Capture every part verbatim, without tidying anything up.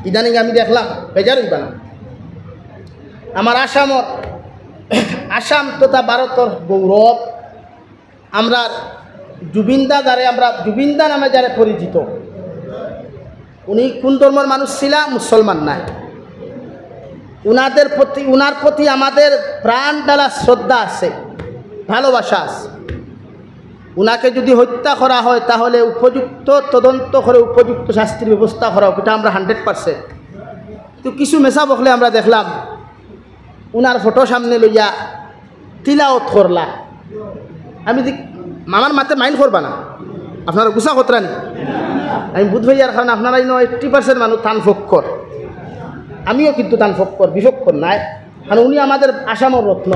ইদানিং আমি দেখলাম, বেজার অইবা না, আমার আসামর, আসাম তথা ভারতর গৌরব, আমরার জুবিনদা, যারে আমরা জুবিনদা নামে যারে পরিচিত, উনি কোন ধর্মর মানুষ ছিলা? মুসলমান নায়। উনাদের প্রতি, উনার প্রতি আমাদের প্রাণ ঢালা শ্রদ্ধা আছে, ভালোবাসা আছে। উনাকে যদি হত্যা করা হয়, তাহলে উপযুক্ত তদন্ত করে উপযুক্ত শাস্তির ব্যবস্থা করা হোক, এটা আমরা হান্ড্রেড পার্সেন্ট। তো কিছু মেসাব অকলে আমরা দেখলাম, উনার ফটো সামনে লইয়া তিলাওত করলা। আমি দেখ-, আমার মাতে মাইন্ড করবা না, আপনারা গুছা খতরা নি। আমি বুঝ ভাইয়ার কারণ আপনারা ইনো এইট্টি পার্সেন্ট মানুষ তান ফক্কর, আমিও কিন্তু তান ফক্কর, বিফক্কর নাই, কারণ উনি আমাদের আসামর রত্ন।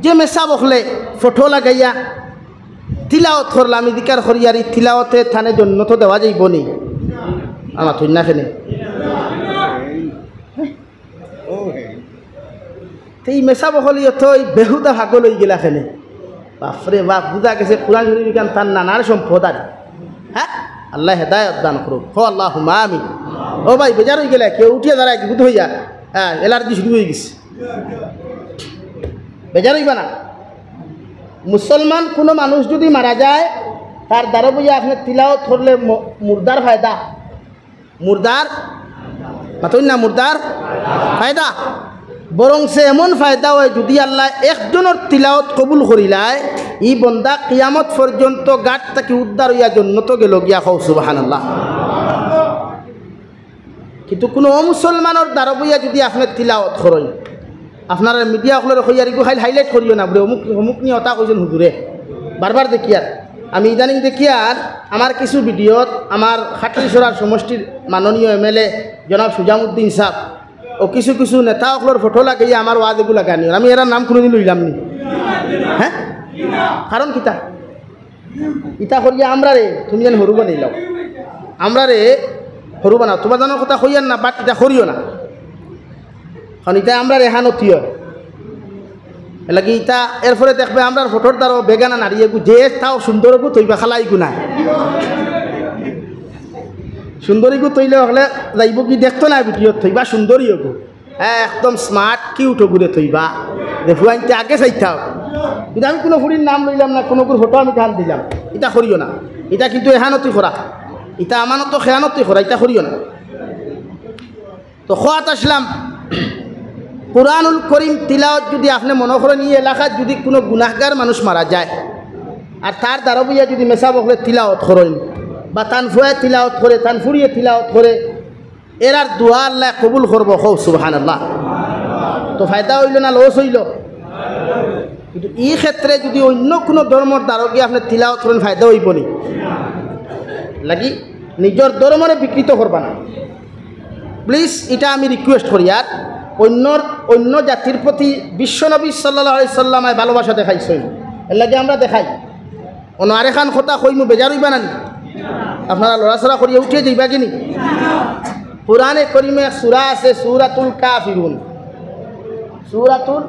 যে মেসাব অকলে ফটো লাগাইয়া তিলাওত করলা, আমি জিকার করি, আর এই তিলাওতে তানে জন্নত দেওয়া যাইব নি? আমার তুই না কেনে? তে ই মেসাব অকল ইয়ত ই বেহুদা পাগল অইগেলা কেনে? বাপরে বাপ, বুঝা গেছে কোরআন শরীফ ইখান তার নানার সম্পদ আর। হ্যাঁ, আল্লায় হেদায়েত দান করুক, কও আল্লাহুম্মা আমিন। ও ভাই, বেজার অইগেলা, কেউ উঠিয়া দাঁড়ায় কি বুঝ হইয়া? হ্যাঁ, অ্যালার্জি শুরু অইগেছে। বেজার অইবা না। মুসলমান কোনো মানুষ যদি মারা যায়, তার দ্বারা বইয়া আপনে তিলাওত করলে ম-, মুর্দার ফায়দা, মুর্দার, মাতইন না, মুর্দার ফায়দা। বরং সে এমন ফায়দা অয়, যদি আল্লায় একজনর তিলাওত কবুল করিলায়, ই বন্দা কিয়ামত পর্যন্ত গাত থাকি উদ্ধার অইয়া জন্নত গেল গিয়া, কও সুবহানাল্লাহ। কিন্তু কোনো অমুসলমানর দ্বারা বইয়া যদি আপনে তিলাওত করইন, আপনারা মিডিয়া অকলরে কইয়ার ইগু খালি হাইলাইট করিও না, বুলে অমুক, অমুক নিয়া অতা কইছইন হুজুরে। বারবার দেখিয়ার, আমি ইদানিং দেখিয়ার, আমার কিছু ভিডিওত আমার খাটলিছড়ার সমষ্টির মাননীয় এমএলএ জনাব সুজামুদ্দিন সাব, ও কিছু কিছু নেতা অকলর ফটো লাগাইয়া আমার ওয়াজ এগু লাগানি, আমি এরার নাম কোনোদিন লইলাম নি। হ্যাঁ, কারণ কিতা? ইতা করিয়া আমরারে তুমি যেন হুরু বানাইলাও, আমরারে হুরু বানাও। তোমার জানার কথা কইয়ার না, বাট ইতা করিও না, কারণ ইতা আমরার এহানতি অয়। এরলাগি ইতা এরপরে দেখবে আমরার ফটোর দ্বারাও বেগানা নারী এগু যে তাও সুন্দর এগু থইবা, খালাইগু না। সুন্দরীগু থইলে অকলে যাইব কি দেখতো না ভিডিওত থইবা সুন্দরী এগু। হ্যাঁ, একদম স্মার্ট, কিউট অগুরে থইবা। যে ফুয়াইন্তে আগে চাইতাও। কিন্তু আমি কোনো ফুড়ির নাম লইলাম না, কোনো অগুর ফটো আমি কান দিলাম। ইতা করিও না। ইতা কিন্তু এহানতি করা। ইতা আমানত খেয়ানতি করা, ইতা করিও না। তো কওয়াত আসলাম, কোরআনুল করিম তিলাওত যদি আপনে মনো করইন, ই এলাকাত যদি কোনো গুনাহগার মানুষ মারা যায়, আর তার দ্বারা বইয়া যদি মেসাব অকলে তিলাওত করইন, বা তান ফুয়ায় তিলাওত করে, তান ফুড়িয়ে তিলাওত করে, এরার দোয়া আল্লায় কবুল করবো, কও সুবহানাল্লাহ। তো ফায়দা অইলো না লস অইলো? কিন্তু ই ক্ষেত্রে যদি অইন্য কোনো ধর্মর দ্বারা গিয়া আপনে তিলাওত করইন, ফায়দা অইবো নি? লাগি নিজর ধর্মরে বিকৃত করবা না। প্লিজ, ইটা আমি রিকোয়েস্ট করি। আর অইন্যর, অইন্য জাতির প্রতি বিশ্বনবী সাল্লাল্লাহু আলাইহি সাল্লামে ভালোবাসা দেখাইছইন, এরলাগি আমরা দেখাই। অনো আরেকখান কথা কইমু, বেজার অইবা না নি? আপনারা লড়াচড়া করিয়া উঠিয়া যাইবা কি নি? কোরআনে করিমে এক সূরা আছে, সূরাতুল কাফিরুন। সূরাতুল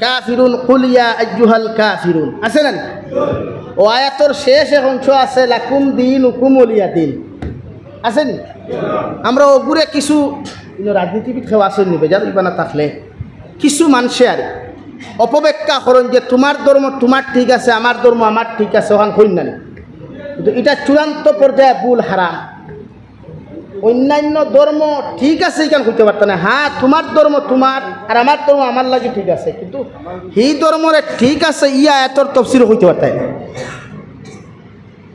কাফিরুন, কুল ইয়া আইয়ুহাল কাফিরুন। আছে না নি? ও আয়াতর শেষ এক অংশ আছে, লাকুম দীনুকুম ওয়ালিয়া দীন। আছে নি? আমরা অগুরে কিছু, ইনো রাজনীতিবিদ কেউ আছইন নি, বেজার অইবা না থাকলে, কিছু মানষে আর অপব্যাখ্যা করইন যে তোমার ধর্ম তোমার ঠিক আছে, আমার ধর্ম আমার ঠিক আছে, অখান কইন না নি। কিন্তু ইটা চূড়ান্ত পর্যায়ে ভুল, হারাম। অইন্যান্য ধর্ম ঠিক আছে, ইখান কইতে পারতা না। হ্যাঁ, তোমার ধর্ম তোমার, আর আমার ধর্ম আমার লাগি ঠিক আছে, কিন্তু হি ধর্মরে ঠিক আছে, ই আয়াতর তফসিরও কইতে পারতা না।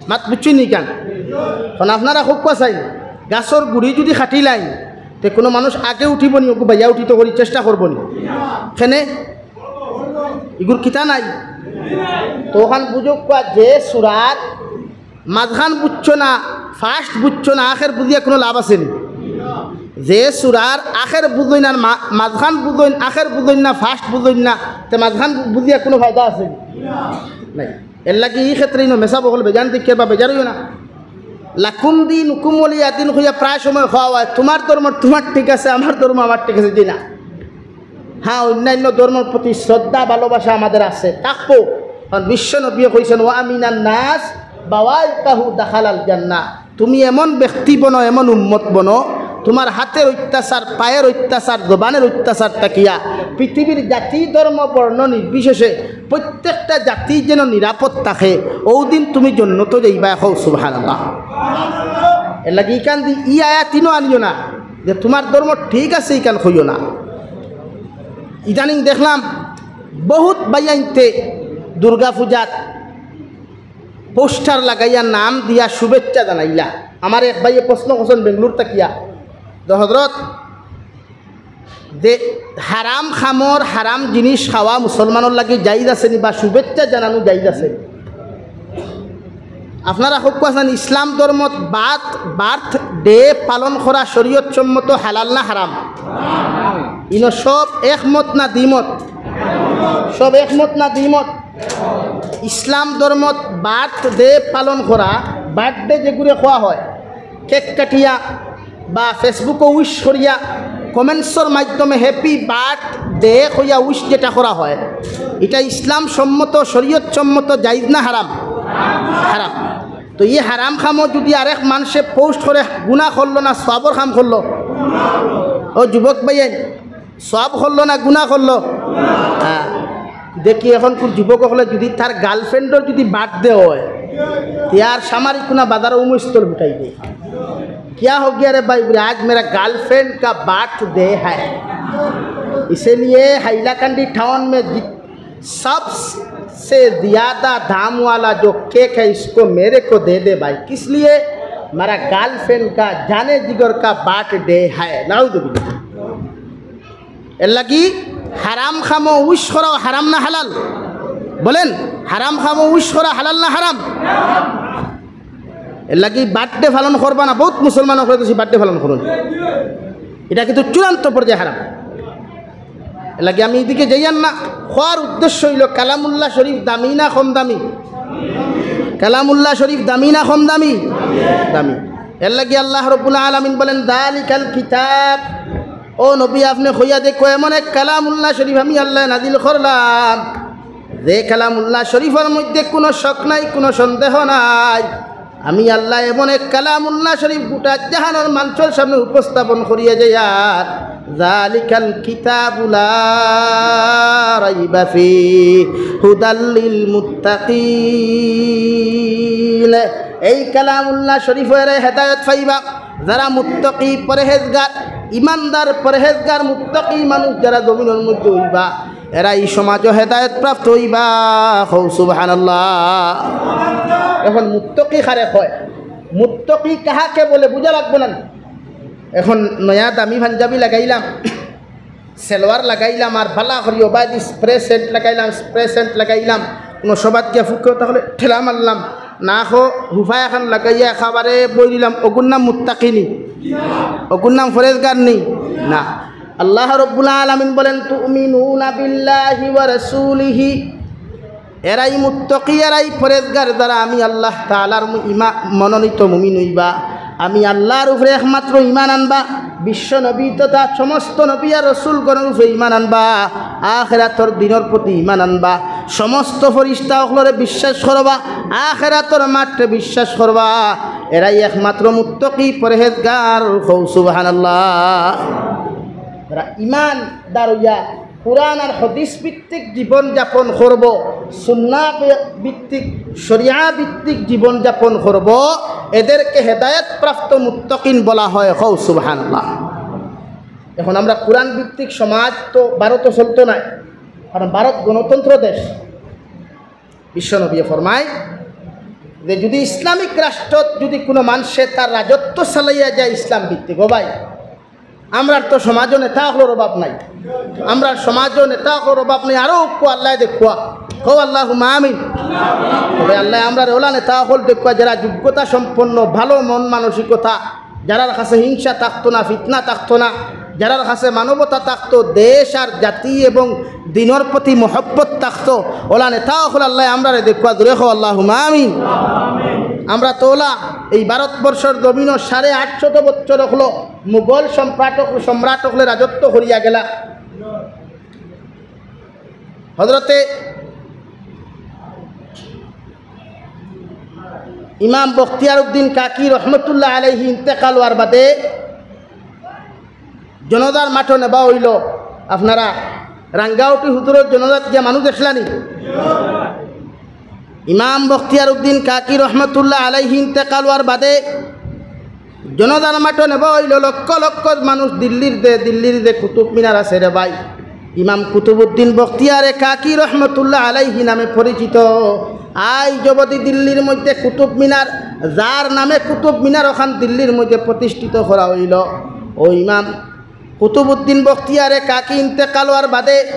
মাত বুঝছইন নি ইখান? কারণ আপনারা খুব কসাই, গাছর গুড়ি যদি কাটিলাইন, তে কোনো মানুষ আগে উঠিবো নি, অগু বাইয়া উঠিতো করি চেষ্টা করবো নি? কেনে? ইগুর কিতা নাই? তো অখান বুঝউক্কা, যে সূরার মাঝখান বুঝছো না, ফার্স্ট বুঝছো না, আখের বুঝিয়া কোনো লাভ আছে নি? যে সূরার আখের বুঝইন আর মা-, মাঝখান বুঝইন, আখের বুঝইন না, ফার্স্ট বুঝইন না, তে মাঝখান বু-, বুঝিয়া কোনো ফায়দা আছে নি? নাই। এরলাগি ই ক্ষেত্রে ইনো মেসাব অকল বেজান দেখিয়ার বা বেজার অইও না। লাকুম দীনুকুম ওয়ালিয়া দীন কইয়া প্রায় সময় কওয়া অয়, তোমার ধর্ম তোমার ঠিক আছে, আমার ধর্ম আমার ঠিক আছে, জি না। হ্যাঁ, অইন্যান্য ধর্মর প্রতি শ্রদ্ধা ভালোবাসা আমাদের আছে, থাকবো। কারণ বিশ্বনবীয়ে কইছইন, "ওয়া মিনান নাস বাওয়াইকাহু দাখালাল জান্নাহ।" তুমি এমন ব্যক্তি বনো, এমন উম্মত বনো, তুমার হাতের অত্যাচার, পায়ের অত্যাচার, জবানের অত্যাচার থাকিয়া পৃথিবীর জাতি, ধর্ম, বর্ণ নির্বিশেষে প্রত্যেকটা জাতি যেন নিরাপদ থাকে, অউ দিন তুমি জন্নতো যাইবায়। কও সুবহানাল্লাহ। এরলাগি ইখান দি ই আয়াত ইনো আনিও না যে তুমার ধর্ম ঠিক আছে, ইখান কইও না। ইদানিং দেখলাম বহুত ভাইয়াইন্তে দুর্গা পূজাত পোস্টার লাগাইয়া নাম দিয়া শুভেচ্ছা জানাইলা। আমার এক ভাইয়ে প্রশ্ন করছইন বেঙ্গলোর থাকিয়া, যে হজরত, যে হারাম খামর হারাম জিনিস খাওয়া মুসলমানর লাগি জায়েজ আছে নি বা শুভেচ্ছা জানানো জায়েজ আছে নি? আপনারা কউক্কা চাইন, ইসলাম ধর্মত বার্থ, বার্থডে পালন করা শরীয়ত সম্মত হালাল না হারাম? ইনো সব একমত না দ্বিমত? সব একমত না দ্বিমত? ইসলাম ধর্মত বার্থডে পালন করা, বার্থডে যেগুরে কওয়া হয়, কেক কাটিয়া বা Facebook-ও উইশ করিয়া, কমেন্টসর মাধ্যমে হ্যাপি বার্থডে কইয়া উইশ যেটা করা হয়, ইটা ইসলাম সম্মত, শরীয়ত সম্মত জায়েজ না হারাম? হারাম। তো ই হারাম খামো যুদি আরেক মানষে পোস্ট করে, গুনা করলো না সওয়াবর কাম করলো? ও যুবক ভাইয়াইন, সওয়াব করলো না গুনা করলো? হ্যাঁ। দেখি অখন কুন যুবক অকলে যুদি তার গার্লফ্রেন্ডর যুদি বার্থডে হয়, তে আর সামারি কুনা বাজারো উমস্থল উঠাই দে। क्या हो गया रे भाई? बोले, आज मेरा गर्लफ्रेंड का बर्थडे है, इसीलिए हैलाकंडी टाउन में जित-, सबसे ज्यादा दाम वाला जो केक है, इसको मेरे को दे दे भाई। किस लिए? मेरा गर्लफ्रेंड का, जाने जिगर का बर्थडे है। नाउजुबिल्लाह। এরলাগি হারাম খামো উইশ করাও হারাম না হালাল? বলেন, হারাম খামো উইশ করা হালাল না হারাম? এরলাগি বার্থডে পালন করবা না, বহুত মুসলমান অকলে তো বার্থডে পালন করইন, ইটা কিন্তু চূড়ান্ত পর্যায়ে হারাম। এরলাগি আমি ইদিকে যাইয়ার না, কওয়ার উদ্দেশ্য অইলো কালামুল্লাহ শরীফ দামি না কম দামি? কালামুল্লাহ শরীফ দামি না কম দামি? দামি। এরলাগি আল্লাহ রাব্বুল আলামিন বলেন, "যালিকাল কিতাব।" ও নবী, আপনে কইয়া দেখো, এমন এক কালামুল্লাহ শরীফ আমি আল্লায় নাজিল করলাম, যে কালামুল্লাহ শরীফর মধ্যে কুনু শক নাই, কুনু সন্দেহ নাই। আমি আল্লায় এমন এক কালামুল্লাহ শরীফ গুটা জাহানর মানষর সামনে উপস্থাপন করিয়া যাইয়ার, "যালিকাল কিতাবু লা রাইবা ফি, হুদাল লিল মুত্তাকিন।" এই কালামুল্লাহ শরীফো এরা হেদায়েত পাইবা। যারা মুত্তাকি, পরহেজগার, ইমানদার, পরহেজগার, মুত্তাকি মানুষ যারা জমিনর মধ্যে অইবা, এরা ই সমাজো হেদায়েত প্রাপ্ত অইবা। কও সুবহানাল্লাহ। অখন মুত্তাকি কারে কয়? মুত্তাকি কাহাকে বলে বুঝা লাগবো না? অখন নয়া দামি পাঞ্জাবি লাগাইলাম, সালোয়ার লাগাইলাম, আর ভালা করি ওবায়দি স্প্রে সেন্ট লাগাইলাম, স্প্রে সেন্ট লাগাইলাম, কুনু সভাত গিয়া ফুককে তাহলে ঠেলা মারলাম, না খো হুফা এখান লাগাইয়া একেবারে বই দিলাম, অগুর নাম মুত্তাকি নি? অগুর নাম পরহেজগার নি? না। আল্লাহ রাব্বুল আলামিন বলেন, "তুমিনুনা বিল্লাহি ওয়া রাসূলিহি।" এরাই মুত্তাকি, এরাই পরহেজগার, যারা আমি আল্লাহ তাআলার মু-, ইমা-, মনোনীত মুমিন অইবা। আমি আল্লাহর উপরে একমাত্র ঈমান আনবা, বিশ্ব নবী তথা সমস্ত নবী আর রসুলগণর উপরে ঈমান আনবা, আখেরাতর দিনর প্রতি ঈমান আনবা, সমস্ত ফিরিস্তা অকলরে বিশ্বাস করবা, আখেরাতর মাঠরে বিশ্বাস করবা। এরাই একমাত্র মুত্তাকি পরহেজগার। কও সুবহানাল্লাহ। যারা ঈমানদার অইয়া কোরআন আর হাদিস ভিত্তিক জীবন যাপন করব, সুন্নাহ ভিত্তিক, শরিয়া ভিত্তিক জীবন যাপন করব, এদেরকে হেদায়েত প্রাপ্ত মুত্তাকিন বলা হয়। কও সুবহানাল্লাহ। এখন আমরা কোরআন ভিত্তিক সমাজ তো ভারতও চলতো নায়, কারণ ভারত গণতন্ত্র দেশ। বিশ্বনবী ফরমায় যে যদি ইসলামিক রাষ্ট্রত যদি কোনো মানুষে তার রাজত্ব চালাইয়া যায় ইসলাম ভিত্তিক, ও ভাই, আমরার তো সমাজও নেতা অকলর অভাব নাই, আমরার সমাজও নেতা অকলর অভাব নাই। আরো কও আল্লাহ দেখুয়া, কও আল্লাহুম্মা আমিন। তবে আল্লাহ আমরারে ওলা নেতা অকল দেখুয়া, যারা যোগ্যতা সম্পন্ন, ভালো মন মানসিকতা, যারার কাছে হিংসা থাকতো না, ফিতনা থাকতো না, যারার কাছে মানবতা থাকতো, দেশ আর জাতি এবং দিনর প্রতি মহব্বত থাকতো, ওলা নেতা অকল আল্লাহ আমরারে দেখুয়া। জোরে কও আল্লাহুম্মা আমিন। আমরা তো ওলা এই ভারতবর্ষর জমিনও সাড়ে আটশত বছর অকলো মুঘল সম্রাট অকল, সম্রাট অকলে রাজত্ব করিয়া গেলা। হজরতে ইমাম বখতিয়ার উদ্দিন কাকি রহমতুল্লাহ আলাইহি ইন্তেকাল অওয়ার বাদে জনাজার মাঠো নেওয়া অইলো। আপনারা রাঙ্গাউটি হুজুরর জনাজাত গিয়া মানুষ দেখছলানি? ইমাম বখতিয়ার উদ্দিন কাকি রহমতুল্লাহ আলাইহি ইন্তেকাল অওয়ার বাদে জনাজার মাঠো নেওয়া অইলো। লক্ষ লক্ষ মানুষ দিল্লির দে, দিল্লির দে কুতুব মিনার আছে রে ভাই, ইমাম কুতুবউদ্দিন বখতিয়ারে কাকি রহমতুল্লাহ আলাইহি নামে পরিচিত। আইজ অবধি দিল্লির মধ্যে কুতুব মিনার, যার নামে কুতুব মিনার, অখান দিল্লির মধ্যে প্রতিষ্ঠিত করা অইলো। অউ ইমাম কুতুবউদ্দিন বখতিয়ারে কাকি ইন্তেকাল অওয়ার বাদে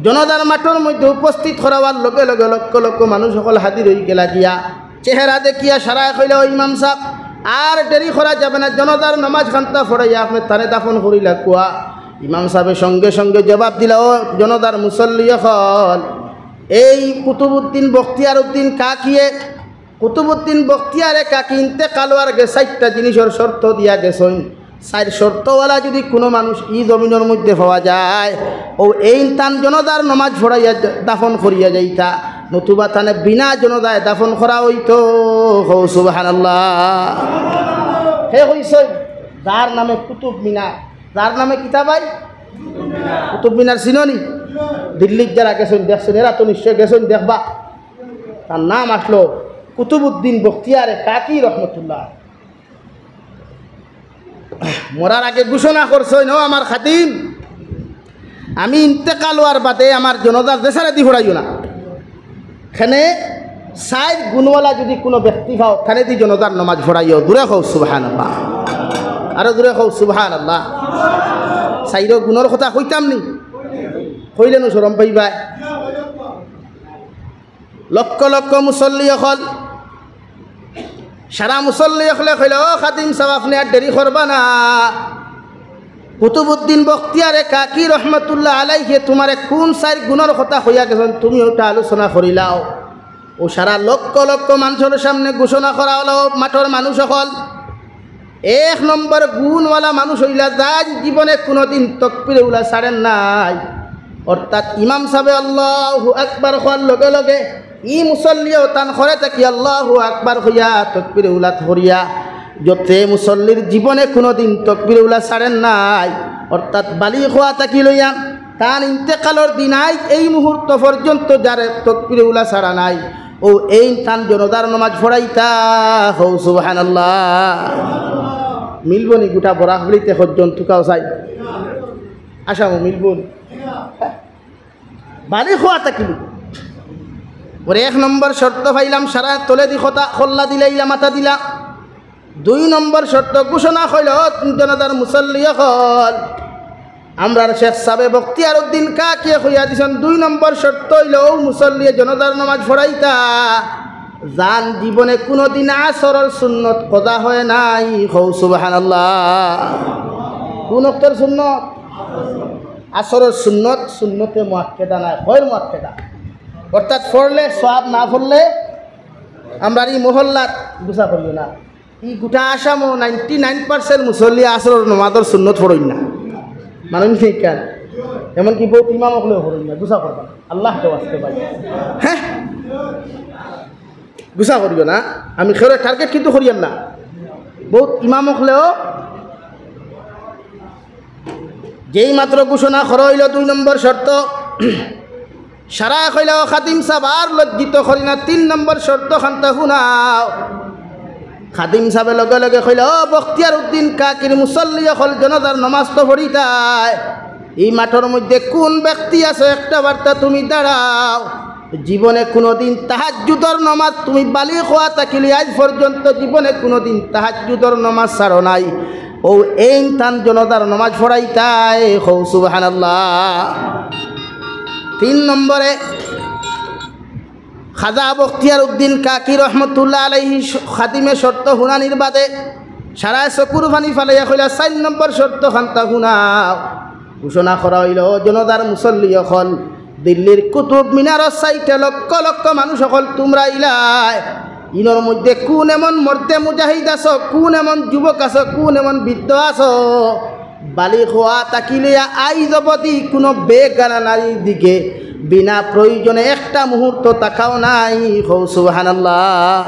জনাজার মাঠর মধ্যে উপস্থিত করা অওয়ার লগে লগে লক্ষ লক্ষ মানুষ অকল হাজির অইগেলা গিয়া। চেহারা দেখিয়া সারায় কইলা, "ও ইমাম সাব, আর দেরি করা যাবে না, জনাজার নমাজ খান্তা পড়াইয়া আপনে তারে দাফন করিলাউক্কা।" ইমাম সাবে সঙ্গে সঙ্গে জবাব দিলা, "ও জনাজার মুসল্লি অকল, এই কুতুবউদ্দিন বখতিয়ার উদ্দিন কাকিয়ে, কুতুবউদ্দিন বখতিয়ারে কাকি ইন্তেকাল অওয়ার আগে চাইরটা জিনিসর শর্ত দিয়া গেছইন। চাইর শর্তওয়ালা যুদি কুনু মানুষ ই জমিনর মধ্যে পাওয়া যায়, অউ এইন তান জনাজার নমাজ পড়াইয়া দাফন করিয়া যাইতা, নতুবা তানে বিনা জনাজায় দাফন করা অইতো।" কও সুবহানাল্লাহ। হে কইছইন, যার নামে কুতুব মিনার, যার নামে কিতা ভাই? কুতুব মিনার চিনো নি? দিল্লিত যারা গেছইন দেখছইন, এরা তো নিশ্চয় গেছইন দেখবা। তার নাম আসলো কুতুবউদ্দিন বখতিয়ারে কাকি রহমতুল্লাহ। মরার আগে ঘোষণা করছইন, "ও আমার খাদিম, আমি ইন্তেকাল অওয়ার বাদে আমার জনাজার যেছারেদি পড়াইও না, কেনে চাইর গুণওয়ালা যুদি কুনু ব্যক্তি পাও, তানেদি জনাজার নমাজ পড়াইও।" জুরে কও সুবহানাল্লাহ, আরো জুরে কও সুবহানাল্লাহ। চাইরো গুণর কথা কইতাম নি, কইলে নু শরম পাইবায়। লক্ষ লক্ষ মুসল্লি অকল, সারা মুসল্লি অকলে কইলা, "ও খাদিম সাব, আপনে আর দেরি করবা না। কুতুবউদ্দিন বখতিয়ারে কাকি রহমতুল্লাহ আলাইহি তুমারে কুন চাইর গুণর কথা কইয়া গেছইন, তুমি অউটা আলোচনা করিলাও।" অউ সারা লক্ষ লক্ষ মানষর সামনে ঘোষণা করা অইলো, মাঠর মানুষ অকল, এক নম্বর গুণওয়ালা মানুষ অইলা যাইন জীবনে কুনুদিন তকবিরে উলা ছাড়ের নাই। অর্থাৎ ইমাম সাবে আল্লাহু আকবার কওয়ার লগে লগে ই মুসল্লিও তান ঘরে থাকি আল্লাহু আকবার কইয়া তকবিরে উলা পড়িয়া, যতে মুসল্লির জীবনে কুনুদিন তকবিরে উলা ছাড়ের নাই। অর্থাৎ বালিগ অওয়া থাকি লইয়া তান ইন্তেকালর দিন আইজ এই মুহূর্ত পর্যন্ত যারে তকবিরে উলা ছাড়া নাই, অউ এইন তান জনাজার নমাজ পড়াইতা। কও সুবহানাল্লাহ। মিলবো নি? গুটা বরাক ভ্যালিতে কয়জন তুকাও চাই? আসামো মিলবো নি? বালিগ অওয়া থাকি। পরে এক নম্বর শর্ত পাইলাম, সারা তলেদি কথা কল্লা দিলাইলা, মাথা দিলা। দুই নম্বর শর্ত ঘোষণা কইলো, জনাজার মুসল্লি অকল, আমরার শেখ সাবে বখতিয়ার উদ্দিন কাকিয়ে কইয়া দিছইন, দুই নম্বর শর্ত অইলো অউ মুসল্লিয়ে জনাজার নমাজ পড়াইতা যান জীবনে কুনুদিন আসরর সুন্নত কজা হয় নাই। কও সুবহানাল্লাহ। কুন ওয়াক্তর সুন্নত? আসরর সুন্নত, সুন্নতে মুআক্কেদা নায়, গয়র মুআক্কেদা। অর্থাৎ পড়লে সওয়াব, না পড়লে আমরার ই মহল্লাত গুছা করিও না। ই গুটা আসামো ninety nine percent মুসল্লি আসরর নমাজর সুন্নত পড়ইন না। মানইন নি কেন? এমনকি বউত ইমাম অকলেও পড়ইন না, গুছা করবা না। আল্লাহ তো আসতে পারে। হ্যাঁ? গুছা করিও না। আমি কেউরে target কিন্তু করিয়ার না। বউত ইমাম অকলেও যেই মাত্র ঘোষণা করা অইলো দুই নম্বর শর্ত, সারায় কইলা, "ও খাদিম সাব, আর লজ্জিত করি না, তিন নম্বর শর্ত খান্তা হুনাও।" খাদিম সাবে লগে লগে কইলা, "ও বখতিয়ার উদ্দিন কাকির মুসল্লি অকল, জনাজার নমাজ তো পড়িতায়, ই মাঠর মধ্যে কুন ব্যক্তি আছো, একটা বার্তা তুমি দাঁড়াও।" জীবনে কুনুদিন তাহাজ্জুদর নমাজ তুমি বালিগ অওয়া থাকিলে আইজ পর্যন্ত জীবনে কুনুদিন তাহাজ্জুদর নমাজ ছাড়ো নাই। অউ এইন তান জনাজার নমাজ পড়াইতায়। কও সুবহানাল্লাহ। তিন নম্বরে খাজা বখতিয়ার উদ্দিন কাকি রহমতুল্লাহ আলাইহি শ-, খাদিমে শর্ত হুনানির বাদে সারায় চকুর পানি ফালাইয়া কইলা, "চাইর নম্বর শর্ত খান্তা হুনাও।" ঘোষণা করা অইলো, জনাজার মুসল্লি অকল, দিল্লির কুতুব মিনারর সাইডে লক্ষ লক্ষ মানুষ অকল তুমরা আইলায়। ইনর মধ্যে কুন এমন মর্দে মুজাহিদ আছো, কুন এমন যুবক আছো, কুন এমন বৃদ্ধ আছো, বালিগ অওয়া থাকিলে আইজ অবধি কুনু বেগানা নারীর দিকে বিনা প্রয়োজনে একটা মুহূর্ত তাকাও নাই? কও সুবহানাল্লাহ।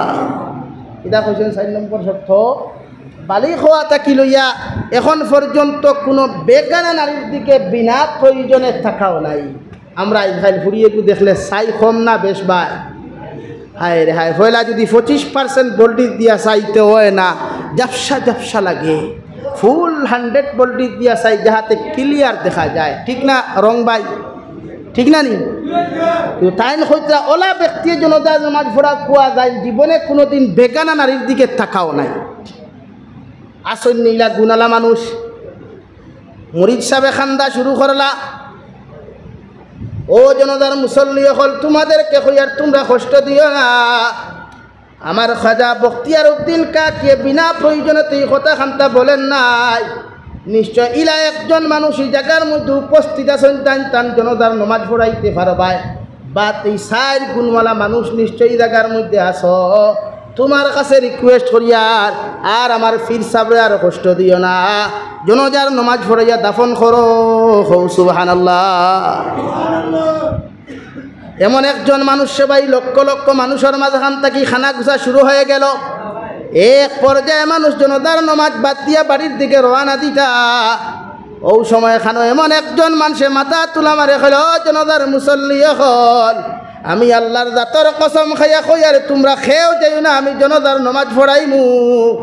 ইটা কইছইন চাইর নম্বর শর্ত, বালিগ অওয়া থাকি লইয়া এখন পর্যন্ত কুনু বেগানা নারীর দিকে বিনা প্রয়োজনে তাকাও নাই। আমরা আইজকাইল ফুড়ি এগু দেখলে চাই কম না বেশ ভাই? হায় রে হায়, পয়লা যুদি পঁচিশ percent voltage দিয়া চাইতে অয় না, ঝাপসা ঝাপসা লাগে, full hundred voltage দিয়া চাই যাহাতে clear দেখা যায়, ঠিক না wrong ভাই? ঠিক না নি? তো তাইন কইতরা অলা ব্যক্তি জনাজার নমাজ পড়া কুয়া যায়, জীবনে কুনুদিন বেগানা নারীর দিকে তাকাও নাই। আছইন নি ইলা গুণআলা মানুষ। মুরিদ সাবে কান্দা শুরু করলা, "ও জনাজার মুসল্লি অকল, তুমাদেরকে কইয়ার তুমরা কষ্ট দিও না। আমার খাজা বখতিয়ার উদ্দিন কাকিয়ে বিনা প্রয়োজনে তো ই কথা কান্তা বলেন নাই। নিশ্চয় ইলা একজন মানুষ ই জাগার মধ্যে উপস্থিত আছইন, তাইন তান জনাজার নমাজ পড়াইতে পারবায়। বাদ ই চাইর গুণআলা মানুষ নিশ্চয় ই জাগার মধ্যে আছো। তুমার কাছে request করিয়ার, আর আমার পীর সাবরে আর কষ্ট দিও না, জনাজার নমাজ পড়াইয়া দাফন করো।" কও সুবহানাল্লাহ। এমন একজন মানুষ রে ভাই, লক্ষ লক্ষ মানুষর মাঝখান থাকি কানাগুছা শুরু হয়ে গেল। এক পর্যায়ে মানুষ জনাজার নমাজ বাদ দিয়া বাড়ির দিকে রওয়ানা দিতা। অউ সময় খানো এমন একজন মানষে মাথা তুলা মারে কইল, "ও জনাজার মুসল্লি অকল, আমি আল্লার জাতর কসম খাইয়া কইয়ার, তুমরা কেউ যাইও না, আমি জনাজার নমাজ পড়াইমু।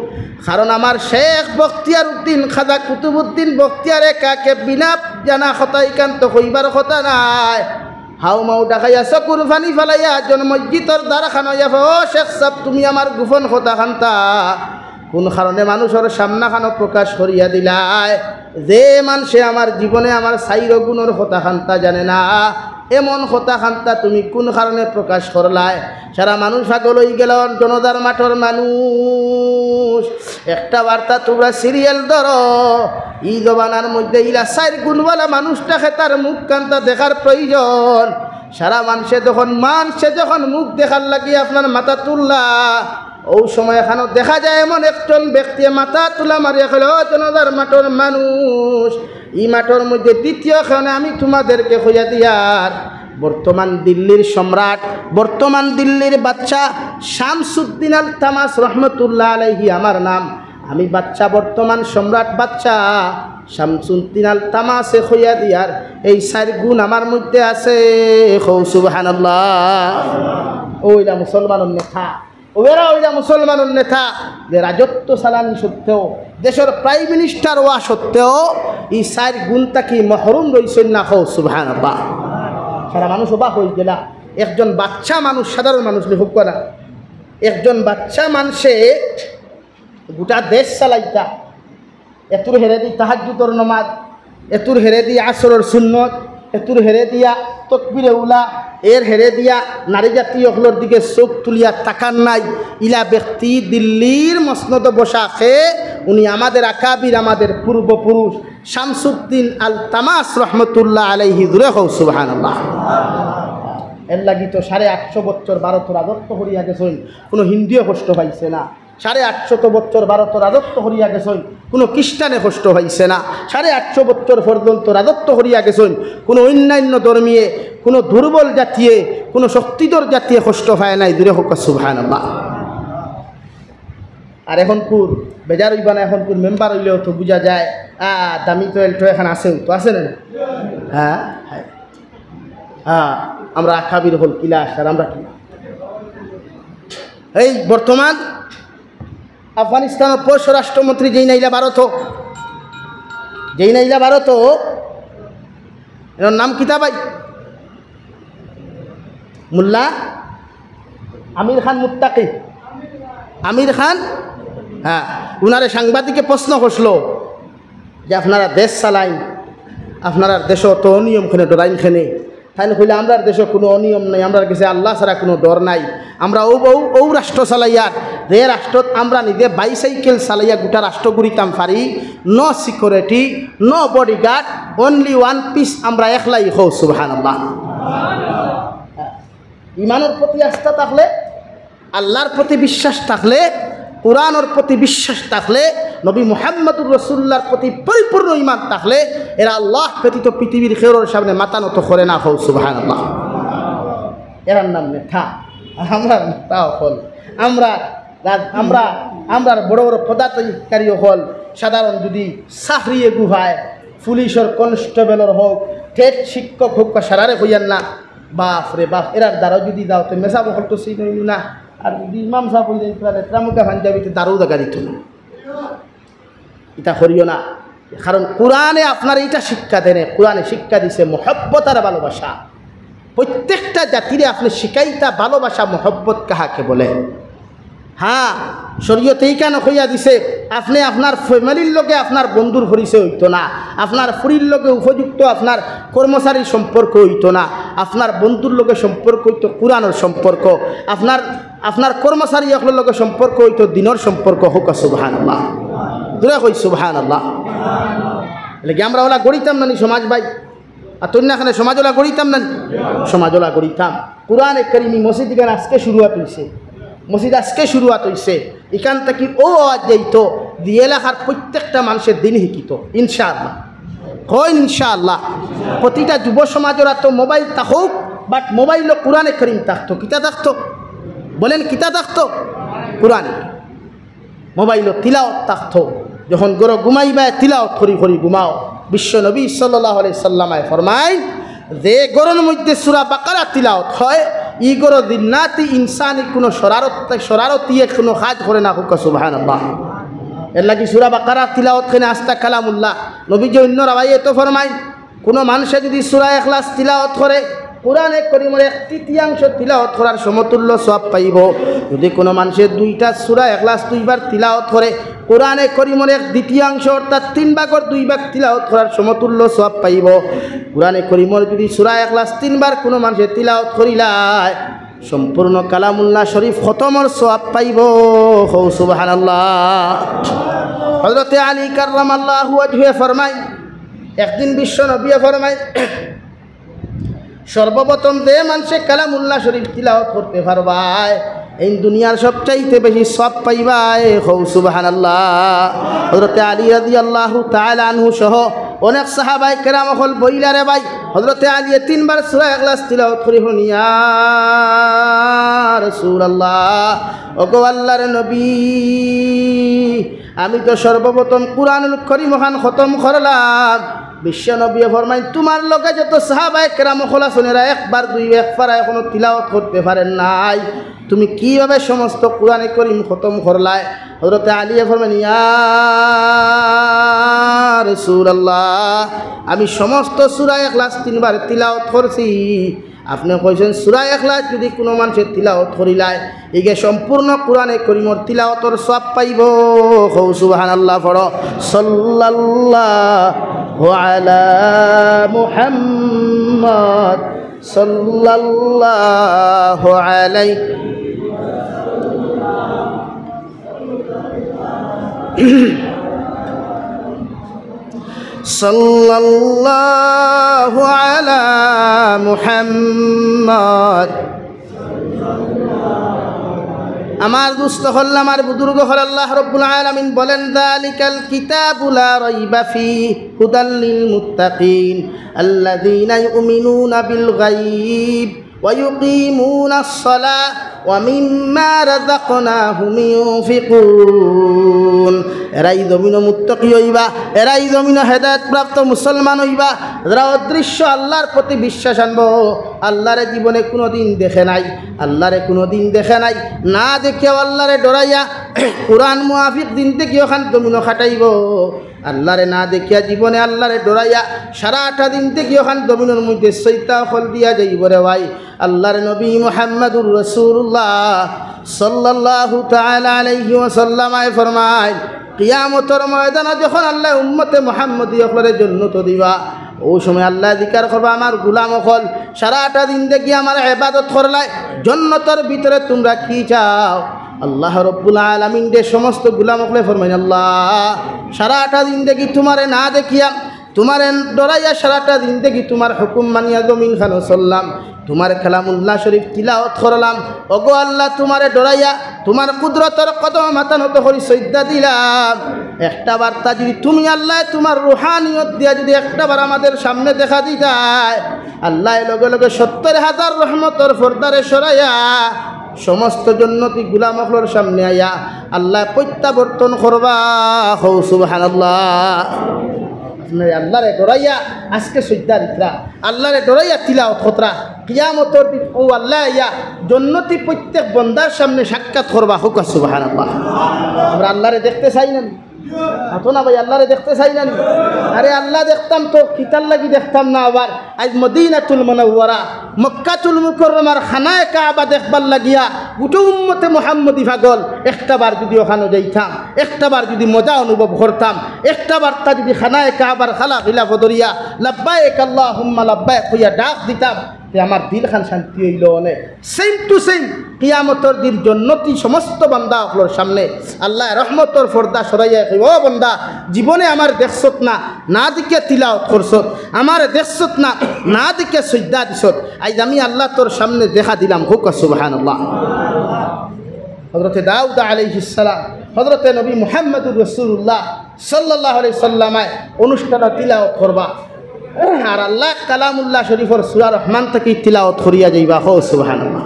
কারণ আমার শেখ বখতিয়ার উদ্দিন, খাজা কুতুবউদ্দিন বখতিয়ারে কাকিয়ে বিনা জানা কথা ইখান তো কইবার কথা নায়।" হাউ মাউ ডাকাইয়া চকুর পানি ফালাইয়া জন মসজিদর দ্বার খানো আইয়া, "ও শেখ সাব, তুমি আমার গোপন কথা কান্তা কুন কারণে মানুষর সামনা খানো প্রকাশ করিয়া দিলায়? যে মানষে আমার জীবনে আমার চাইর গুণর কথা কান্তা জানে না, এমন কথা কান্তা তুমি কুন কারণে প্রকাশ করলায়?" সারা মানুষ পাগল অই গেল, জনাজার মাঠর মানুষ। একটা বার্তা তুমরা serial ধরো, ই জমানার মধ্যে ইলা চাইর গুণআলা মানুষটাকে তার মুখ কান্তা দেখার প্রয়োজন। সারা মানষে যখন, মানষে যখন মুখ দেখার লাগি আপনার মাথা তুললা, অউ সময় খানো দেখা যায় এমন একজন ব্যক্তিয়ে মাথা তুলা মারিয়া কইল, "ও জনাজার মাঠর মানুষ, ই মাঠর মধ্যে দ্বিতীয় খানে আমি তুমাদেরকে কইয়া দিয়ার, বর্তমান দিল্লির সম্রাট, বর্তমান দিল্লির বাদশা শামসুদ্দিন আলতামাস রহমতুল্লাহ আলাইহি আমার নাম। আমি বাদশা, বর্তমান সম্রাট বাদশা শামসুদ্দিন আলতামাসে কইয়া দিয়ার, এই চাইর গুণ আমার মধ্যে আছে।" কও সুবহানাল্লাহ। অউ ইলা মুসলমানর নেতা, অউ এরা অইলা মুসলমানর নেতা, যে রাজত্ব চালানি সত্ত্বেও, দেশর Prime Minister অওয়া সত্ত্বেও ই চাইর গুণ থাকি মহরুম রইছইন না। কও সুবহানাল্লাহ। সারা মানুষ অবাক অই গেলা। একজন বাদশা মানুষ, সাধারণ মানুষ নি, হুক্কা না, একজন বাদশা মানষে গোটা দেশ চালাইতা, এতুর হেরেদি তাহাজ্জুদর নমাজ, এতুর হেরেদি আসরর সুন্নত, এতুর হেরেদিয়া তকবিরে উলা, এর হেরেদিয়া নারী জাতি অকলর দিকে চউখ তুলিয়া তাকান নাই। ইলা ব্যক্তি দিল্লির মসনদো বসা খে, উনি আমাদের আকাবির, আমাদের পূর্বপুরুষ শামসুদ্দিন আলতামাস রহমতুল্লাহ আলাইহি। জুরে কও সুবহানাল্লাহ। এর লাগি তো সাড়ে আটশো বছর ভারতর রাজত্ব করিয়া গেছইন, কুনু হিন্দুয়ে কষ্ট পাইছে না। সাড়ে আটশত বছর ভারতর রাজত্ব করিয়া গেছইন, কুনু খ্রিস্টানে কষ্ট পাইছে না। সাড়ে আটশো বছর পর্যন্ত রাজত্ব করিয়া গেছইন, কুনু অন্যান্য ধর্মীয়ে, কুনু দুর্বল জাতিয়ে, কুনু শক্তিধর জাতিয়ে কষ্ট পায় নাই। জুরে কউক্কা সুবহানাল্লাহ। আর অখনকুর বেজার অইবা না, অখনকুর মেম্বার অইলেও তো বুঝা যায়, আ, দামি তো এলটো এখান আছেও তো, আছে না? হ্যাঁ, হ্যাঁ। হ্যাঁ, আমরা আকাবির অকল কিলা আসার, আমরা কি? এই বর্তমান আফগানিস্তানর পররাষ্ট্রমন্ত্রী যেইন আইলা ভারতো, যেইন আইলা ভারতো, এর নাম কিতা ভাই? মোল্লা আমির খান মুত্তাকি। আমির খান, হ্যাঁ, উনারে সাংবাদিকে প্রশ্ন করছিল যে, "আপনারা দেশ চালাইন, আপনারার দেশো অত অনিয়ম কেনে, ডরাইন কেনে?" তাইন কইলা, "আমরার দেশো কুনু অনিয়ম নাই, আমরার গেছে আল্লাহ ছাড়া কুনু ডর নাই। আমরা অউ, অউ, অউ রাষ্ট্র চালাইয়ার, যে রাষ্ট্রত আমরা নিজে বাইসাইকেল চালাইয়া গোটা রাষ্ট্র ঘুরিতাম পারি, no security, no bodyguard, only one piece, আমরা একলাই।" কও সুবহানাল্লাহ। ইমানর প্রতি আস্থা থাকলে, আল্লাহর প্রতি বিশ্বাস থাকলে, কোরআনর প্রতি বিশ্বাস থাকলে, নবী মুহাম্মদুর রাসূলুল্লাহর প্রতি পরিপূর্ণ ইমান থাকলে, এরা আল্লাহ ব্যতীত পৃথিবীর কেউর সামনে মাথা নত করে না। কও সুবহানাল্লাহ। এরার নাম নেতা, আর আমরার নেতা অকল। আমরা আর আমরা, আমরার বড় বড় পদাধিকারী অকল, সাধারণ যদি চাকরি এগু পায়, পুলিশর, কনস্টেবলর হউক, টেট শিক্ষক হউক, বা সারারে কইয়ার না, বাপ রে বাপ, এরার দ্বারাও যদি যাও, তে মেসাব অকল তো চিনইন না। আর যদি ইমাম সাব অইলে, তাহলে লেত্রা মুখা পাঞ্জাবিতে দারু দেখা দিত না। ইতা করিও না, কারণ কোরআনে আপনারে ইটা শিক্ষা দেনে, কোরআনে শিক্ষা দিছে মহব্বত আর ভালোবাসা। প্রত্যেকটা জাতিরে আপনে শিখাইতা ভালোবাসা, মহব্বত কাহাকে বলে। হ্যাঁ, শরীয়তে ইখান কইয়া দিছে, আপনে আপনার ফ্যামিলির লগে আপনার বন্ধুর পরিচয় অইতো না, আপনার ফুরির লগে উপযুক্ত আপনার কর্মচারীর সম্পর্ক অইতো না, আপনার বন্ধুর লগে সম্পর্ক অইতো কোরআনর সম্পর্ক, আপনার, আপনার কর্মচারী অকলর লগে সম্পর্ক অইতো দিনর সম্পর্ক। হউক সুবহানাল্লাহ, জোরে কই সুবহানাল্লাহ। এরলাগি আমরা অলা গড়িতাম না নি সমাজ ভাই? আর তন্যা খানে সমাজ অলা গড়িতাম না নি? সমাজ অলা গড়িতাম। কোরআনে করিম ই মসজিদ ইখান আজকে শুরুয়াত অইছে, মসজিদ আজকে শুরুয়াত অইছে, ইখান থাকি অউ আওয়াজ যাইতো, যে এলাকার প্রত্যেকটা মানষে দিন শিখিতো, ইনশাআল্লাহ। কইন ইনশাআল্লাহ। প্রতিটা যুব সমাজর আতো মোবাইল থাকউক, but মোবাইলো কোরআনে করিম থাকতো। কিতা থাকতো? বলেন, কিতা থাকতো? কোরআন। মোবাইলো তিলাওত থাকতো। যখন ঘরো ঘুমাইবায়, তিলাওত করি করি ঘুমাও। বিশ্ব নবী সাল্লাল্লাহু আলাইহি সাল্লামে ফরমাইন, যে ঘরর মধ্যে সূরা বাকারা তিলাওত হয়, ই ঘরো জিন্নাতি ইনসানি কুনু শরারত, শরারতিয়ে কুনু কাজ করে না। হউক সুবহানাল্লাহ। এরলাগি সূরা বাকারা তিলাওত কেনে আস্তা কালামুল্লাহ। নবীজি অন্য রাওয়ায়েতো ফরমাইন, কুনু মানষে যুদি সূরা ইখলাস তিলাওত করে, কোরআনে করিমর এক তৃতীয়াংশ তিলাওত করার সমতুল্য সওয়াব পাইবো। যুদি কুনু মানষে দুইটা সূরা ইখলাস দুইবার তিলাওত করে, কোরআনে করিমর এক দ্বিতীয়াংশ, অর্থাৎ তিন ভাগর দুই ভাগ তিলাওত করার সমতুল্য সওয়াব পাইবো। কোরআনে করিমর যুদি সূরা ইখলাস তিনবার কুনু মানষে তিলাওত করিলায়, সম্পূর্ণ কালামুল্লাহ শরীফ খতমর সওয়াব পাইবো। হউ সুবহানাল্লাহ। হযরতে আলী কাররামাল্লাহু ওয়াজহুয়ে ফরমাইন, একদিন বিশ্ব নবীয়ে ফরমাইন, সর্বপ্রথম যে মানষে কালামুল্লাহ শরীফ তিলাওত করতে পারবায়, এই দুনিয়ার সবচাইতে বেশি সওয়াব পাইবায়। হউ সুবহানাল্লাহ। হযরতে আলী রাদিয়াল্লাহু তাআলা আনহু সহ অনেক সাহাবায়ে কেরাম অকল বইলা রে ভাই, হযরতে আলীয়ে তিনবার সূরা ইখলাস তিলাওত করি কইন, ইয়া রাসূলুল্লাহ, ওগো আল্লাহর নবী, আমি তো সর্বপ্রথম কুরআনুল করিম অখান খতম করলাম। বিশ্ব নবীয়ে ফরমাইন, তুমার লগে যত সাহাবায়ে কেরাম অকল আছইন, এরা একবার দুই এক পারা এখনো তিলাওত করতে পারেন নাই, তুমি কিভাবে সমস্ত কুরআনে করিম খতম করলায়? হযরতে আলীয়ে ফরমাইন, ইয়া রাসূলুল্লাহ, আমি সমস্ত সূরা ইখলাস তিনবার তিলাওত করছি। আপনে কইছইন, সূরা ইখলাস যুদি কুনু মানষে তিলাওত করিলায়, ইগে সম্পূর্ণ কুরআনে করিমর তিলাওতর সওয়াব পাইবো। হউ সুবহানাল্লাহ পড়ো। সাল্লাল্লাহু আলা মুহাম্মদ, সাল্লাল্লাহু আলাইহি সাল্লাল্লাহু আলা মুহাম্মদ। আমার দোস্ত অকল, আমার বুজুর্গ অকল, আল্লাহ রাব্বুল আলামিন বলেন, যালিকাল কিতাবু লা রাইবা ফি হুদাল লিল মুত্তাকিন আল্লাযীনা ইউমিনুনা বিল গায়ব ওয়া ইউকিমুনাস সালাহ ওয়া মিম্মা রাযাকনাহুম ইউনফিকুন। এরাই জমিনো মুত্তাকি অইবা, এরাই জমিনো হেদায়েতপ্রাপ্ত মুসলমান অইবা, যারা অদৃশ্য আল্লাহর প্রতি বিশ্বাস আনবো। আল্লাহরে জীবনে কুনুদিন দেখে নাই, আল্লাহরে কুনুদিন দেখে নাই, না দেখিয়াও আল্লাহরে ডরাইয়া কুরআন মুআফিক জিন্দেগি অখান জমিনো কাটাইবো। আল্লাহরে না দেখিয়া জীবনে আল্লাহরে ডরাইয়া সারাটা জিন্দেগি অখান জমিনর মধ্যে সইজদা অকল দিয়া যাইবো রে ভাই। আল্লাহর নবী মুহাম্মাদুর রাসূলুল্লাহ সাল্লাল্লাহু তাআলা আলাইহি ওয়াসাল্লামে ফরমাইন, কিয়ামতর ময়দানো যখন আল্লাহ উম্মতে মুহাম্মদী অকলরে জন্নত দিবা, অউ সময় আল্লায় জিকার করবা, আমার গুলাম অকল, সারাটা জিন্দেগি আমার ইবাদত করলায়, জন্নতর ভিতরে তুমরা কি চাও? আল্লাহ রাব্বুল আলামিনরে সমস্ত গুলাম অকলে ফরমাইন, আল্লাহ, সারাটা জিন্দেগি তুমারে না দেখিয়া, তুমারে ডরাইয়া সারাটা জিন্দেগি তুমার হুকুম মানিয়া জমিন খানো চললাম, তুমার কালামুল্লাহ শরীফ তিলাওত করলাম। ওগো আল্লাহ, তুমারে ডরাইয়া তুমার কুদরতর কদমো মাথা নত করি সইজদা দিলাম। একটা বার্তা যুদি তুমি আল্লায় তুমার রুহানিয়ত দিয়া যুদি একটা বার আমাদের সামনে দেখা দিতায়, আল্লায় লগে লগে সত্তর হাজার রহমতর পর্দারে সরাইয়া সমস্ত জন্নতি গুলাম অকলর সামনে আইয়া আল্লায় প্রত্যাবর্তন করবা। কও সুবহানাল্লাহ। আপনে আল্লারে ডরাইয়া আজকে সইজদা দিতরা, আল্লারে ডরাইয়া তিলাওত করতরা। কিয়ামতর দিন অউ আল্লায় আইয়া জন্নতি প্রত্যেক বন্দার সামনে সাক্ষাৎ করবা। কউক্কা সুবহানাল্লাহ। আমরা আল্লারে দেখতে চাই না নি? মাতো না ভাই, আল্লারে দেখতে চাই না নি? আরে আল্লা দেখতাম তো কিতার লাগি দেখতাম না? আবার আইজ মদিনাতুল মুনাওয়ারা, মক্কাতুল মুকাররমার খানায়ে কাবা দেখবার লাগিয়া গুটা উম্মতে মুহাম্মদী পাগল। একটা বার যুদি অখানো যাইতাম, একটা বার যুদি মজা অনুভব করতাম, একটা বার্তা যুদি খানায়ে কাবার খালা খিলাফ ধরিয়া লাব্বাইক আল্লাহুম্মা লাব্বাইক কইয়া ডাক দিতাম, তে আমার দিলখান শান্তি অইলো অনে। Same to same, কিয়ামতর দিন জন্নতি সমস্ত বান্দা অকলর সামনে আল্লায় রহমতর পর্দা সরাইয়া কইবা, "ও বন্দা, জীবনে আমারে দেখছত না, না দেখিয়া তিলাওত করছত, আমারে দেখছত না, না দেখিয়া সইজদা দিছত, আইজ আমি আল্লা তোর সামনে দেখা দিলাম।" কউক্কা সুবহানাল্লাহ। হযরতে দাউদ আলাইহিস সালাম, হযরতে নবী মুহাম্মদুর রাসূলুল্লাহ সাল্লাল্লাহু আলাইহি সাল্লামে অনুষ্ঠানো তিলাওত করবা। আর আল্লায় কালামুল্লাহ শরীফর সূরা রহমান থাকি তিলাওত করিয়া যাইবা। কও সুবহানাল্লাহ।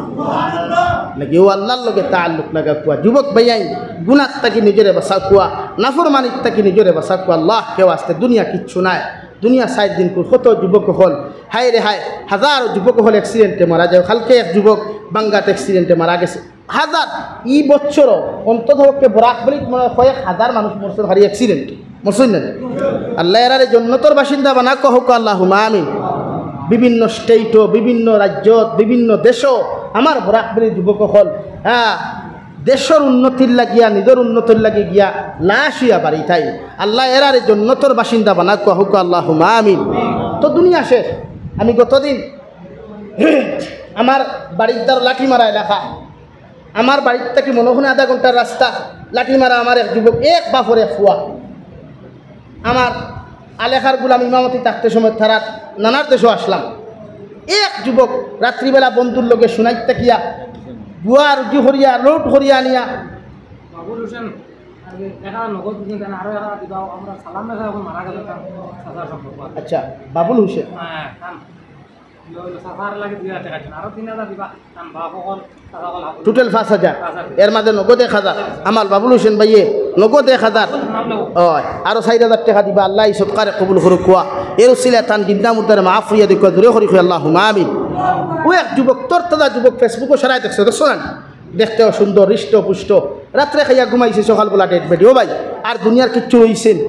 লাগি অউ আল্লার লগে তাআল্লুক লাগাউক্কা। যুবক ভাইয়াইন, গুনাহ থাকি নিজরে বাঁচাউক্কা, নাফরমানি থাকি নিজরে বাঁচাউক্কা। আল্লাহকে ওয়াস্তে, দুনিয়া কিচ্ছু নায়। দুনিয়া চাইর দিনকুর। কত যুবক অকল, হায় রে হায়, হাজারো যুবক অকল accident-এ মারা যায়। কালকে এক যুবক বাঙ্গাত accident-এ মারা গেছে। হাজার, ই বছরও অন্তত পক্ষে বরাক ভ্যালিত মনে হয় কয়েক হাজার মানুষ মরছে খালি accident-এ। মরছইন না? আল্লায় এরারে জন্নতর বাসিন্দা বানাউক্কা, কউক্কা আল্লাহুম্মা আমিন। বিভিন্ন state-ও, বিভিন্ন রাজ্যত, বিভিন্ন দেশো আমার বরাক ভ্যালির যুবক অকল, হ্যাঁ, দেশর উন্নতির লাগিয়া, নিজর উন্নতির লাগি গিয়া লাশ অইয়া বাড়িত আইন। আল্লায় এরারে জন্নতর বাসিন্দা বানাউক্কা, কউক্কা আল্লাহুম্মা আমিন। তো দুনিয়া শেষ। আমি গতদিন আমার বাড়ির ধার লাঠিমারা এলাকা, আমার বাড়ির থাকি মনে হয় আধা ঘন্টার রাস্তা, লাঠিমারা আমার এক যুবক, এক বাপর এক ফুয়া। আমার আলেখার গুলাম ইমামতি থাকতে সময় তারার নানার দেশো আসলাম। এক যুবক রাত্রিবেলা বন্ধুর লগে সোনাইত থাকিয়া গুয়া রুজি করিয়া, লুট করিয়া আনিয়া। বাবুল হোসেন, আরে দেখা নগদ দিন, আরো একা দিবা, আমরা সালাম মেসা এখন মারা গেল, তার চাচার সম্পর্ক আছে। আচ্ছা, বাবুল হোসেন। হ্যাঁ, তার ইয়ে হইলো, চাচার লাগে দুই হাজার টাকা দিন, আরো তিন হাজার দিবা, তার বাপ অকল, চাচা অকল হাবুল। Total পাঁচ হাজার। পাঁচ হাজার। এর মাঝে নগদ এক হাজার। আমার বাবুল হোসেন ভাইয়ে নগদ এক হাজার। নাম নেব। অয়, আরো চাইর হাজার টাকা দিবা, আল্লায় ই সদকারে কবুল করউক্কা। এর উসিলায় তান জিন্দা মুর্দারে মাফ করিয়া দেউক্কা, জোরে করি কই আল্লাহুম্মা আমিন। অউ এক যুবক, তরতাজা যুবক, Facebook-ও সারাই দেখছো, দেখছো না? দেখতেও সুন্দর, হৃষ্ট পুষ্ট। রাত্রে খাইয়া ঘুমাইছে, সকালবেলা dead body। ও ভাই, আর দুনিয়ার কিচ্ছু রইছে নি?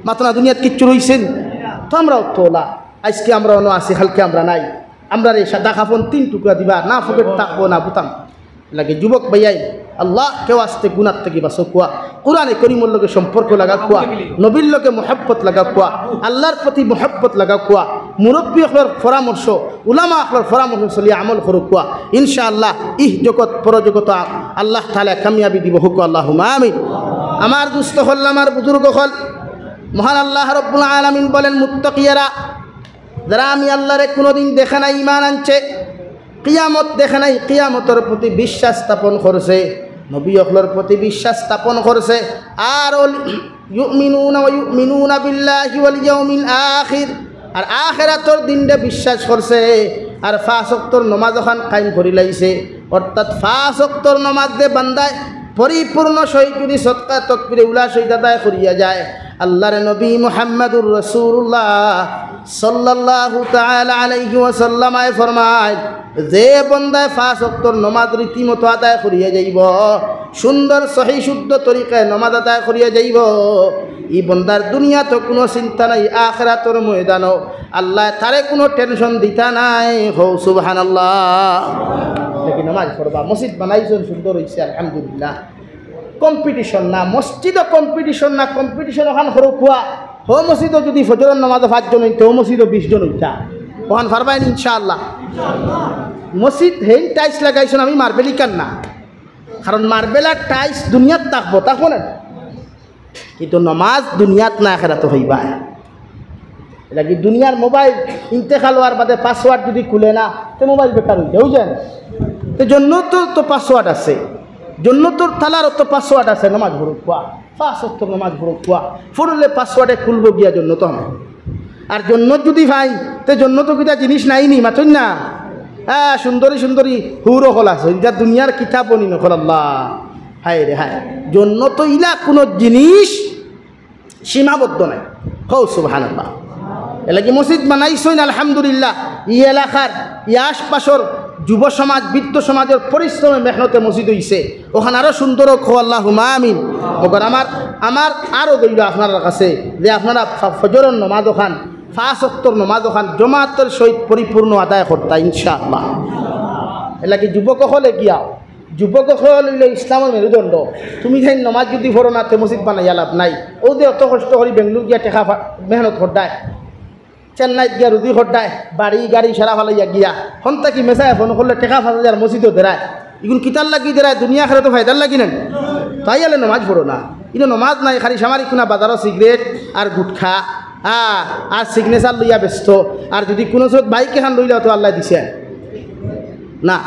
মাতো না, দুনিয়াত কিচ্ছু রইছে নি? তো আমরাও তো অলা। আইজকে আমরা অনো আছি, কালকে আমরা নাই। আমরারে সাদা কাফন তিন টুকরা দিবা, না পকেট থাকবো, না বুতাম। লাগি যুবক ভাইয়াইন, আল্লাহকে ওয়াস্তে গুনাহ থাকি বাঁচাউক্কা, কোরআনে করিমর লগে সম্পর্ক লাগাউক্কা, নবীর লগে মহব্বত লাগাউক্কা, আল্লাহর প্রতি মহব্বত লাগাউক্কা, মুরব্বী অকলর পরামর্শ, উলামা অকলর পরামর্শ চলিয়া আমল করউক্কা। ইনশাআল্লাহ, ইহ জগত পরজগত আ-, আল্লাহ তাআলায় কামিয়াবি দিবা, কউক্কা আল্লাহুম্মা আমিন। আমার দোস্ত অকল, আমার বুজুর্গ অকল, মহান আল্লাহ রাব্বুল আলামিন বলেন, মুত্তাকিয়েরা, যারা আমি আল্লাহরে কুনুদিন দেখে নাই, ঈমান আনছে, কিয়ামত দেখে নাই, কিয়ামতর প্রতি বিশ্বাস স্থাপন করছে, নবী অকলর প্রতি বিশ্বাস স্থাপন করছে, আর অল-, ইউমিনুনা ওয়া ইউমিনুনা বিল্লাহি ওয়াল ইয়াউমিল আখির, আর আখেরাতর দিনরে বিশ্বাস করছে, আর পাঁচ ওয়াক্তর নমাজ অখান কায়েম করিলাইছে, অর্থাৎ পাঁচ ওয়াক্তর নমাজ যে বান্দায় পরিপূর্ণ সহিত যদি সদকা তকবিরে উলা সহিত আদায় করিয়া যায়, আল্লাহর নবী মুহাম্মাদুর রাসূলুল্লাহ সাল্লাল্লাহু তাআলা আলাইহি ওয়াসাল্লামায় ফরমায়, যে বন্দায় পাঁচ ওয়াক্তর নমাজ রীতিমতো আদায় করিয়া যাইবো, সুন্দর সহি শুদ্ধ তরিকায় নমাজ আদায় করিয়া যাইবো, ই বন্দার দুনিয়াত কুনু চিন্তা নাই, আখেরাতর ময়দানো আল্লায় তারে কুনু tension দিতা নায়। কও সুবহানাল্লাহ। দেখি নমাজ পড়বা, মসজিদ বানাইছইন, সুন্দর অইছে, আলহামদুলিল্লাহ। Competition না, মসজিদও competition না, competition অখান করউক্কা। হউ মসজিদও যদি ফজরর নমাজো পাঁচজন অইন, তে হউ মসজিদও বিশজন অইতা। অখান পারবায় নি ইনশাআল্লাহ? মসজিদ হেইন tiles লাগাইছইন, আমি marble ইখান না। কারণ marble আর tiles দুনিয়াত থাকবো, থাকবো না? কিন্তু নমাজ দুনিয়াত না, আখেরাতো অইবা। এরলাগি দুনিয়ার mobile ইন্তেকাল অওয়ার বাদে password যদি খুলে না, তে mobile বেকার অইযায়, অইযায় না? তে জন্নতর তো password আছে, জন্নতর তালারও তো password আছে, নমাজ পড়উক্কা, পাঁচ ওয়াক্ত নমাজ পড়উক্কা, পড়লে password-এ খুলবো গিয়া জন্নত আমার। আর জন্নত যদি পাই, তে জন্নতো কিতা জিনিস নাই নি, মাতইন না? হ্যাঁ, সুন্দরী সুন্দরী হুর অকল আছে, ইটা দুনিয়ার কিতাব বনি নকল। আল্লাহ, হায় রে হায়, জন্নত ইলা কুনু জিনিস সীমাবদ্ধ নাই। কও সুবহানাল্লাহ। এরলাগি মসজিদ বানাইছইন, আলহামদুলিল্লাহ। ই এলাকার, ই আশপাশর যুব সমাজ, বৃদ্ধ সমাজর পরিশ্রমে, মেহনতে মসজিদ অইছে। অখান আরো সুন্দর অউক, কও আল্লাহুম্মা আমিন। মগর আমার, আমার আরো দইল আপনারার কাছে যে আপনারা ফ-, ফজরর নমাজ অখান, পাঁচ ওয়াক্তর নমাজ অখান জমাতর সহিত পরিপূর্ণ আদায় করতা, ইনশাআল্লাহ। এরলাগি যুবক অকলে গিয়া যুবক অকল অইলে ইসলামর মেরুদণ্ড। তুমি যেইন নমাজ যুদি পড়ো না, তে মসজিদ বানাইয়া লাভ নাই। অউ যে অত কষ্ট করি বেঙ্গালুর গিয়া টেকা ফা-, মেহনত কররায়, চেন্নাইত গিয়া রুজি কররায়, বাড়ি গাড়ি সারা ফালাইয়া গিয়া, হন থাকি মেসায় ফোন করলে টেকা পাঁচ হাজার মসজিদো দেরায়। ইগুন কিতার লাগি দেরায়? দুনিয়া আখেরাতো ফায়দার লাগি না নি? তাই অইলে নমাজ পড়ো না। ইনো নমাজ নাই, খালি সামারি কুনা বাজারো সিগারেট আর গুটখা, আ, আর সিগনেচার লইয়া ব্যস্ত। আর যুদি কুনু সুরত বাইক এখান লইলাও তো আল্লায় দিছে না।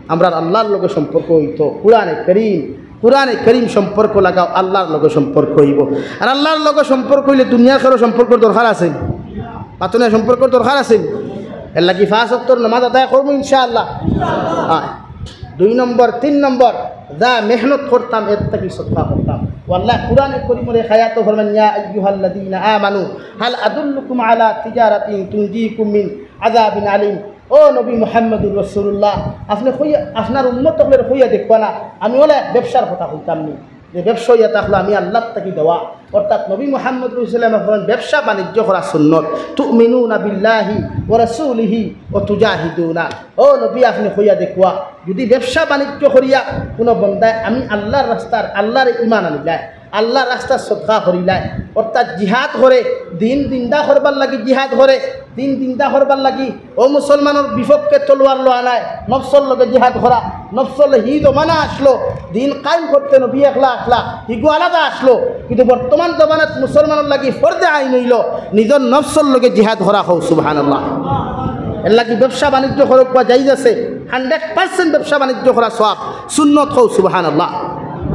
আমরার আল্লার লগে সম্পর্ক অইতো। কুরআনে করিম, কুরআনে করিম সম্পর্ক লাগাও, আল্লার লগে সম্পর্ক অইবো। আর আল্লার লগে সম্পর্ক অইলে দুনিয়ার কারো সম্পর্কর দরকার আছে নি? মাতো না, সম্পর্কর দরকার আছে নি? এরলাগি পাঁচ ওয়াক্তর নমাজ আদায় করমু ইনশাআল্লাহ। আয়। দুই নম্বর, তিন নম্বর, যা মেহনত করতাম, এর থাকি সদকা করতাম। ও আল্লায় কুরআনে করিমর এক আয়াতো ফরমাইন, "ইয়া আইয়ুহাল্লাযীনা আমানু হাল আদুল্লুকুম আলা তিজারাতিন তুনজীকুম মিন আযাবিন আলিম।" ও নবী মুহাম্মদুর রাসূলুল্লাহ, আপনে কইয়া, আপনার উম্মত অকলরে কইয়া দেখবা না, আমি অলা এক ব্যবসার কথা কইতাম নি, যে ব্যবসা অইয়া থাকলো আমি আল্লার থাকি দেওয়া। অর্থাৎ নবী মুহাম্মদ রাসূলুল্লাহ ফরমাইন, ব্যবসা বাণিজ্য করা সুন্নত। তুমিনুনা বিল্লাহি ওয়া রাসূলিহি ওয়া তুজাহিদুনা। ও নবী, আপনে কইয়া দেখবা, যুদি ব্যবসা বাণিজ্য করিয়া কুনু বন্দায় আমি আল্লার রাস্তার, আল্লার ঈমান আনিলায়, আল্লার রাস্তাত সদকা করিলায়, অর্থাৎ জিহাদ করে, দিন জিন্দা করবার লাগি জিহাদ করে, দিন জিন্দা করবার লাগি অউ মুসলমানর বিপক্ষে তলোয়ার লওয়া নায়, নফসর লগে জিহাদ করা। নফসর লগে হি জমানা আছলো, দিন কায়েম করতে নবী একলা একলা, হিগু আলাদা আছলো, কিন্তু বর্তমান জমানাত মুসলমানর লাগি ফরজে আইন অইলো নিজর নফসর লগে জিহাদ করা। কও সুবহানাল্লাহ। এরলাগি ব্যবসা বাণিজ্য করউক্কা জায়েজ আছে, hundred percent ব্যবসা বাণিজ্য করা সওয়াব, সুন্নত। কও সুবহানাল্লাহ।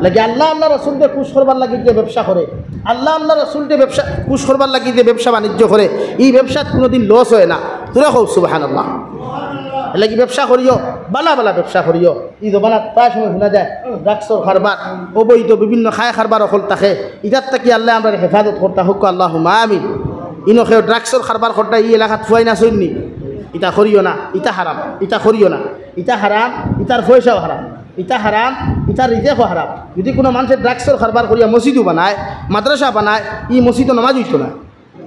লাগি আল্লাহ, আল্লার রাসূলরে খুশ করবার লাগি যে ব্যবসা করে, আল্লাহ, আল্লার রাসূলরে ব্যবসা, খুশ করবার লাগি যে ব্যবসা বাণিজ্য করে, ই ব্যবসাত কুনুদিন লস অয় না। জোরে কও সুবহানাল্লাহ। এরলাগি ব্যবসা করিও, বালা বালা ব্যবসা করিও। ই জমানাত প্রায় সময় হুনা যায় ড্রাগসর কারবার, অবৈধ বিভিন্ন খায় কারবার অকল থাকে। ইতার থাকি আল্লায় আমরারে হেফাজত করতা হউক, আল্লাহুম্মা আমিন। ইনো কেউ ড্রাগসর কারবার করতা ই এলাকাত ফুয়াইন আছইন নি? ইতা করিও না, ইতা হারাম, ইতা করিও না, ইতা হারাম, ইতার পয়সাও হারাম, ইতা হারাম, ইতার রিজেকও হারাম। যুদি কুনু মানষে ড্রাগসর কারবার করিয়া মসজিদও বানায়, মাদ্রাসা বানায়, ই মসজিদো নমাজ অইতো না।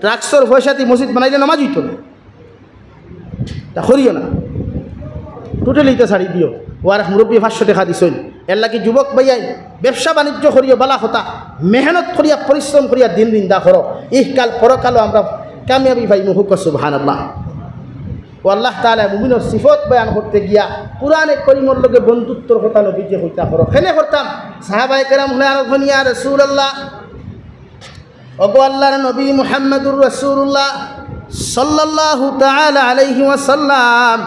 ড্রাগসর পয়সাদি মসজিদ বানাইলে নমাজ অইতো না। ইতা করিও না, totally ইতা ছাড়ি দিও। অউ আরেক মুরব্বিয়ে পাঁচশো টেকা দিছইন। এরলাগি যুবক ভাইয়াইন, ব্যবসা বাণিজ্য করিও, বালা কথা, মেহনত করিয়া, পরিশ্রম করিয়া দিন জিন্দা করো, ইহকাল পরকালো আমরা কামিয়াবি পাইমু। কও সুবহানাল্লাহ। ও আল্লাহ তাআলায় মুমিনর সিফত বয়ান করতে গিয়া কুরআনে করিমর লগে বন্ধুত্বর কথা নবীজিয়ে কইতা। করো, কেনে করতাম? সাহাবায়ে কেরাম অকলে আরো কইন, ইয়া রাসূলুল্লাহ, ওগো আল্লাহর নবী মুহাম্মাদুর রাসূলুল্লাহ সাল্লাল্লাহু তাআলা আলাইহি ওয়াসাল্লাম,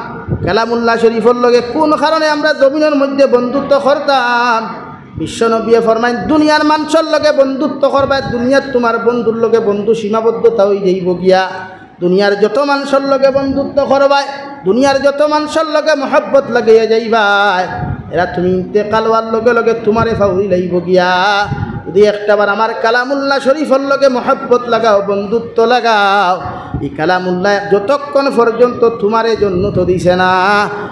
কালামুল্লাহ শরীফর লগে কুন কারণে আমরা জমিনর মধ্যে বন্ধুত্ব করতাম? বিশ্ব নবীয়ে ফরমাইন, দুনিয়ার মানষর লগে বন্ধুত্ব করবায়, দুনিয়াত তুমার বন্ধুর লগে বন্ধু সীমাবদ্ধতা অই যাইবো গিয়া। দুনিয়ার যত মানষর লগে বন্ধুত্ব করবায়, দুনিয়ার যত মানষর লগে মহব্বত লাগাইয়া যাইবায়, এরা তুমি ইন্তেকাল অওয়ার লগে লগে তুমারে ফাউরি লাইবো গিয়া। যদি একটাবার আমার কালামুল্লাহ শরীফর লগে মহব্বত লাগাও, বন্ধুত্ব লাগাও, ই কালামুল্লাহ যতক্ষণ পর্যন্ত তুমারে জন্নত দিছে না,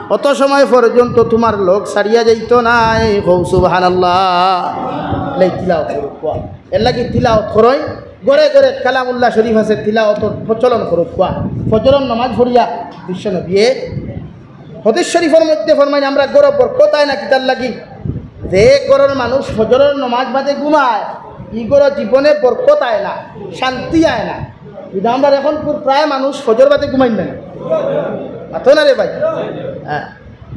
অত সময় পর্যন্ত তুমার লগ ছাড়িয়া যাইতো নায়। কও সুবহানাল্লাহ। লাই তিলাওয়াত করো। এরলাগি তিলাওয়াত করইন, ঘরে ঘরে কালামুল্লাহ শরীফ আছে, তিলাওয়াতর প্রচলন করউক্কা। ফজরর নামাজ পড়িয়া বিশ্ব নবীয়ে হাদিস শরীফর মধ্যে ফরমাইন, আমরা ঘরো বরকত আয় না কিতার লাগি? যে ঘরর মানুষ ফজরর নামাজ বাদে ঘুমায়, ই ঘরো জীবনে বরকত আয় না, শান্তি আয় না। কিন্তু আমরার অখনকুর প্রায় মানুষ ফজর বাদে ঘুমাইন না, মাতো না রে ভাই। হ্যাঁ,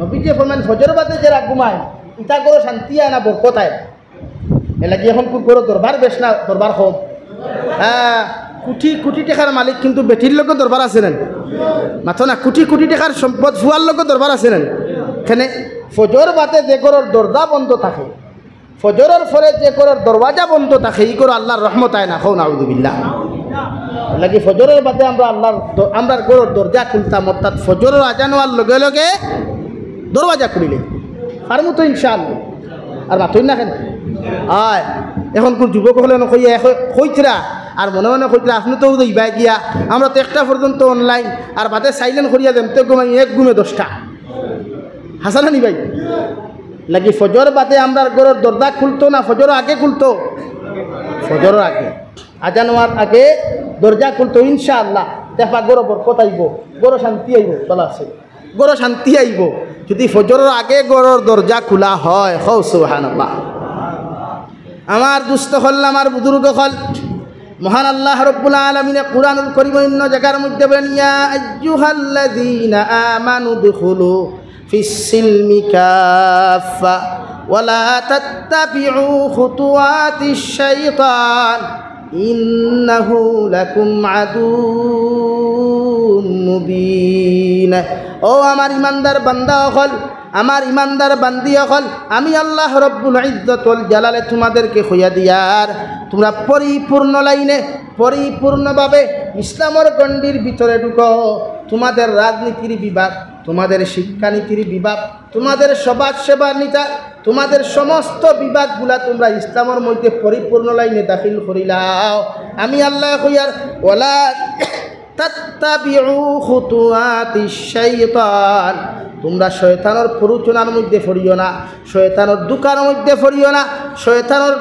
নবীজিয়ে ফরমাইন, ফজর বাদে যেরা ঘুমায়, ইতা ঘরো শান্তি আয় না, বরকত আয় না। এরলাগি অখনকুর ঘরো দরবার বেশ না, দরবার কম। হ্যাঁ, কুটি কুটি টেকার মালিক কিন্তু বেটির লগে দরবার আছে না নি? মাতো না, কুটি কুটি টেকার সম্পদ ফুয়ার লগে দরবার আছে না নি? কেনে? ফজর বাদে যে ঘরর দরজা বন্ধ থাকে, ফজরর পরে যে ঘরর দরওয়াজা বন্ধ থাকে, ই ঘরো আল্লাহর রহমত আয় না। কও নাউজুবিল্লাহ। লাগি ফজরর বাদে আমরা আল্লাহর দ-, আমরার ঘরর দরজা খুলতাম, অর্থাৎ ফজরর আজান অওয়ার লগে লগে দরওয়াজা খুলিলে পারমু তো ইনশাআল্লাহ। আর মাতইন না কেনে? আয়, অখনকুর যুবক অকলে অনো কইয়া এক-, কইতরা, আর মনে মনে কইতরা, "আপনে তো উদয় ভাই গিয়া, আমরা তো একটা পর্যন্ত online, আর বাদে silent করিয়া দেমতে ঘুমাই এক ঘুমে দশটা।" হাছা না নি ভাই? লাগি ফজর বাদে আমরার ঘরর দরজা খুলতো না ফজরর আগে খুলতো? ফজরর আগে। আজান অওয়ার আগে দরজা খুলতো ইনশাআল্লাহ। দেখবা ঘরো বরকত আইবো, ঘরো শান্তি আইবো, ভালা আছে। ঘরো শান্তি আইবো। যদি ফজরর আগে ঘরর দরজা খুলা হয়, কও সুবহানাল্লাহ। আমার দুস্ত অকল, আমার বুজুর্গ অকল, মহান আল্লাহ রব্বুল আলামিনে কুরআনুল করিমর অন্য জাগার মধ্যে বলেন, "ইয়া আইয়ুহাল্লাযীনা আমানু উদখুলু ফিস সিলমি কাফফা ওয়া লা তাত্তাবিউ খুতুওয়াতিশ শাইতান ইন্নাহু লাকুম আদুউম মুবিন।" ও আমার ইমানদার বান্দা অকল, আমার ইমানদার বান্দি অকল, আমি আল্লাহ রব্বুল ইজ্জত ওয়াল জালালে তোমাদেরকে কইয়া দিয়ার, তোমরা পরিপূর্ণ লাইনে, পরিপূর্ণভাবে ইসলামর গণ্ডির ভিতরে ঢুকো। তোমাদের রাজনীতির বিভাগ, তোমাদের শিক্ষানীতির বিভাগ, তোমাদের সমাজ সেবার নীতি, তোমাদের সমস্ত বিভাগগুলা তোমরা ইসলামর মধ্যে পরিপূর্ণ লাইনে দাখিল করিলাও। আমি আল্লাহ কইয়ার, "ওয়ালা তাত্তাবিউ খুতুওয়াতিশ শাইতান।" তোমরা শয়তানর প্ররোচনার মধ্যে পড়িও না, শয়তানর ধুকার মধ্যে পড়িও না, শয়তানর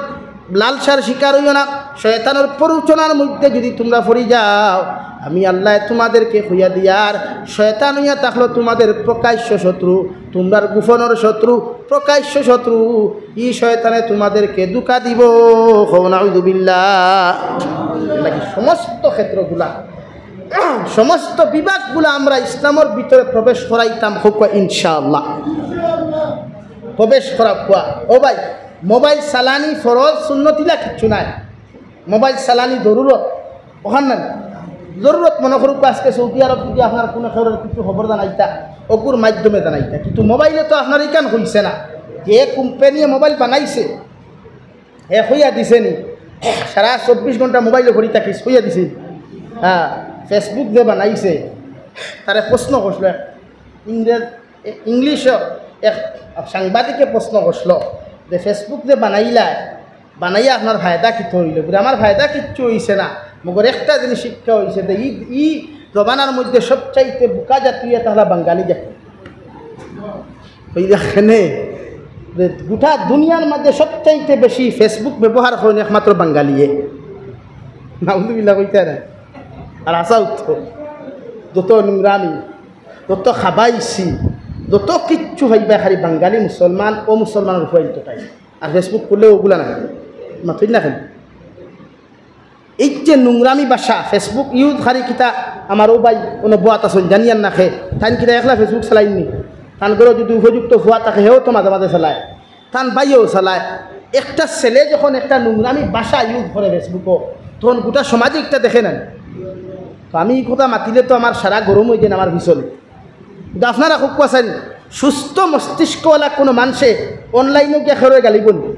লালসার শিকার অইও না। শয়তানর প্ররোচনার মধ্যে যদি তোমরা পড়ি যাও, আমি আল্লাহ তোমাদেরকে কইয়া দিয়ার, শয়তান অইয়া থাকলো তোমাদের প্রকাশ্য শত্রু, তোমরার গোপনর শত্রু, প্রকাশ্য শত্রু। ই শয়তানে তোমাদেরকে ধুকা দিবো। কও নাউজুবিল্লাহ। এর লাগি সমস্ত ক্ষেত্রগুলা, সমস্ত বিভাগগুলা আমরা ইসলামর ভিতরে প্রবেশ করাইতাম, কউক্কা ইনশাআল্লাহ। প্রবেশ করাউক্কা। ও ভাই, মোবাইল চালানি ফরজ, সুন্নত ইলা কিচ্ছু নাই। মোবাইল চালানি জরুরত, অখান না নি? জরুরত মনো করউক্কা, আজকে সৌদি আরব যদি আপনার কুনু কেউর কিছু খবর জানাইতা, অগুর মাধ্যমে জানাইতা। কিন্তু মোবাইলে তো আপনার ইখান কইছে না, যে কোম্পানিয়ে মোবাইল বানাইছে, হে কইয়া দিছে নি, সারা চব্বিশ ঘন্টা মোবাইলো পড়ি থাকিস, কইয়া দিছে নি। হ্যাঁ, Facebook যে বানাইছে, তারে প্রশ্ন করছিল এক ইংরেজ, এ-, ইংলিশো এক সাংবাদিকে প্রশ্ন করছিল যে Facebook যে বানাইলায়, বানাইয়া আপনার ফায়দা কিতা অইলো? বুলে, "আমার ফায়দা কিচ্ছু অইছে না, মগর একটা জিনিস শিক্ষা অইছে যে ই, ই জমানার মধ্যে সবচাইতে বুকা জাতি অইয়া থাকলা বাঙালি জাতি।" অইলা কেনে? যে গোটা দুনিয়ার মাঝে সবচাইতে বেশি Facebook ব্যবহার করইন একমাত্র বাঙালিয়ে। নাউজুবিল্লাহ কইতা না? আর হাছাউ তো। যত নোংরামি, যত খাবাইছি, যত কিচ্ছু পাইবা খালি বাঙালি মুসলমান, অমুসলমানর উপরে ইন্তটাই। আর Facebook খুললে অগুলা না। মাতইন না কেনে? এই যে নোংরামি ভাষা, Facebook use করি কিতা, আমার অউ ভাই অনো বওয়াত আছইন, জানিয়ার না কে, তাইন কিতা একলা Facebook চালাইন নি? তান ঘরো যদি উপযুক্ত ফুয়া থাকে, হেও তো মাঝে মাঝে চালায়, তান ভাইয়েও চালায়। একটা ছেলে যখন একটা নোংরামি ভাষা use করে Facebook-ও, তখন গোটা সমাজে ইটা দেখে না নি? তো আমি ই কথা মাতিলে তো আমার সারা গরম অই যাইন আমার পিছনে। কিন্তু আপনারা খুব কোয়াছেন, সুস্থ মস্তিষ্কওয়ালা কুনু মানষে online-ও গিয়া কেউরে গালিবো নি?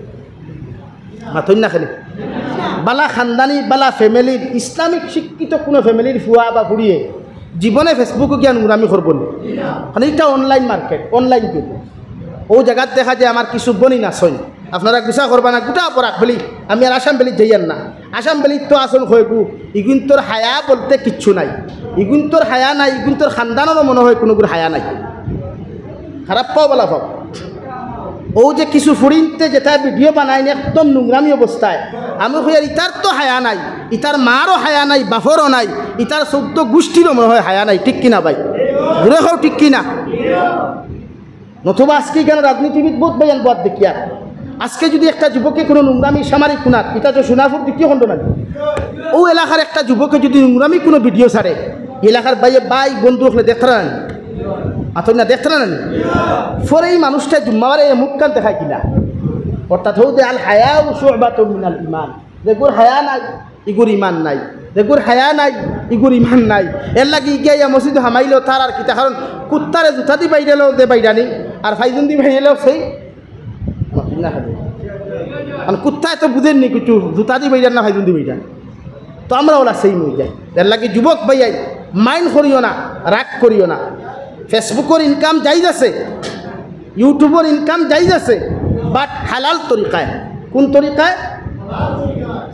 মাতইন না কেনে? বালা খানদানি, বালা family-র, ইসলামিক শিক্ষিত কুনু family-র ফুয়া বা ফুড়িয়ে জীবনে Facebook-ও গিয়া নোংরামি করবো নি? কারণ ইটা online market, online যুগ। অউ জাগাত দেখা যায় আমার কিছু বইন আছইন, আপনারা গুসা করবা না, গোটা পরাক বেলি, আমি আর আসাম বেলিত যাইয়ার না। আসাম বেলিত তো আছইন কয়গু, ইগুইন্তর হায়া বলতে কিচ্ছু নাই। ইগুইন্তর হায়া নাই, ইগুইন্তর খানদানরও মনে হয় কুনুগুর হায়া নাই। খারাপ পাও, বালা পাও। অউ যে কিছু ফুড়িন্তে যেটা video বানাইন একদম নোংরামি অবস্থায়, আমি কইয়ার ইতার তো হায়া নাই, ইতার মারও হায়া নাই, বাপরও নাই, ইতার চৌদ্দ গুষ্টিরও মনে হয় হায়া নাই, ঠিক কিনা ভাই? জুরে কও ঠিক কিনা? নতুবা আজকে ইখানো রাজনীতিবিদ বউত ভাইয়াইন বওয়াত দেখিয়ার। আজকে যদি একটা যুবকে কুনু নোংরামি সামারি কুনাত, ইটা তো সোনাপুর দ্বিতীয় খণ্ড না নি? অউ এলাকার একটা যুবকে যদি নোংরামি কুনু video ছাড়ে, ই এলাকার ভাইয়ে ভাই বন্ধু অকলে দেখতারা না নি? মাতইন না, দেখতারা না নি? পরে ই মানুষটায় জুম্মাবারে মুখখান দেখায় কিলা? অর্থাৎ অউ যে আল হায়াউ শুবাতুম মিনাল ঈমান, যেগুর হায়া নাই, ইগুর ইমান নাই। যেগুর হায়া নাই, ইগুর ইমান নাই। এরলাগি ইগিয়া ইয়া মসজিদো হামাইলেও তার আর কিতা, কারণ কুত্তারে জুতা দি বাইড়াইলেও যে বাইড়ানি, আর ফাইজুন দি বাইড়াইলেও সেই। কারণ কুত্তায় তো বুঝের নি কিচ্ছু, জুতা দি বাইড়ার না ফাইজুন দি বাইড়ার। তো আমরা অলা same অই যাই। এরলাগি যুবক ভাইয়াইন, mind করিও না, রাগ করিও না। Facebook-অর income জায়েজ আছে, YouTube-অর income জায়েজ আছে, but হালাল তরিকায়। কুন তরিকায়?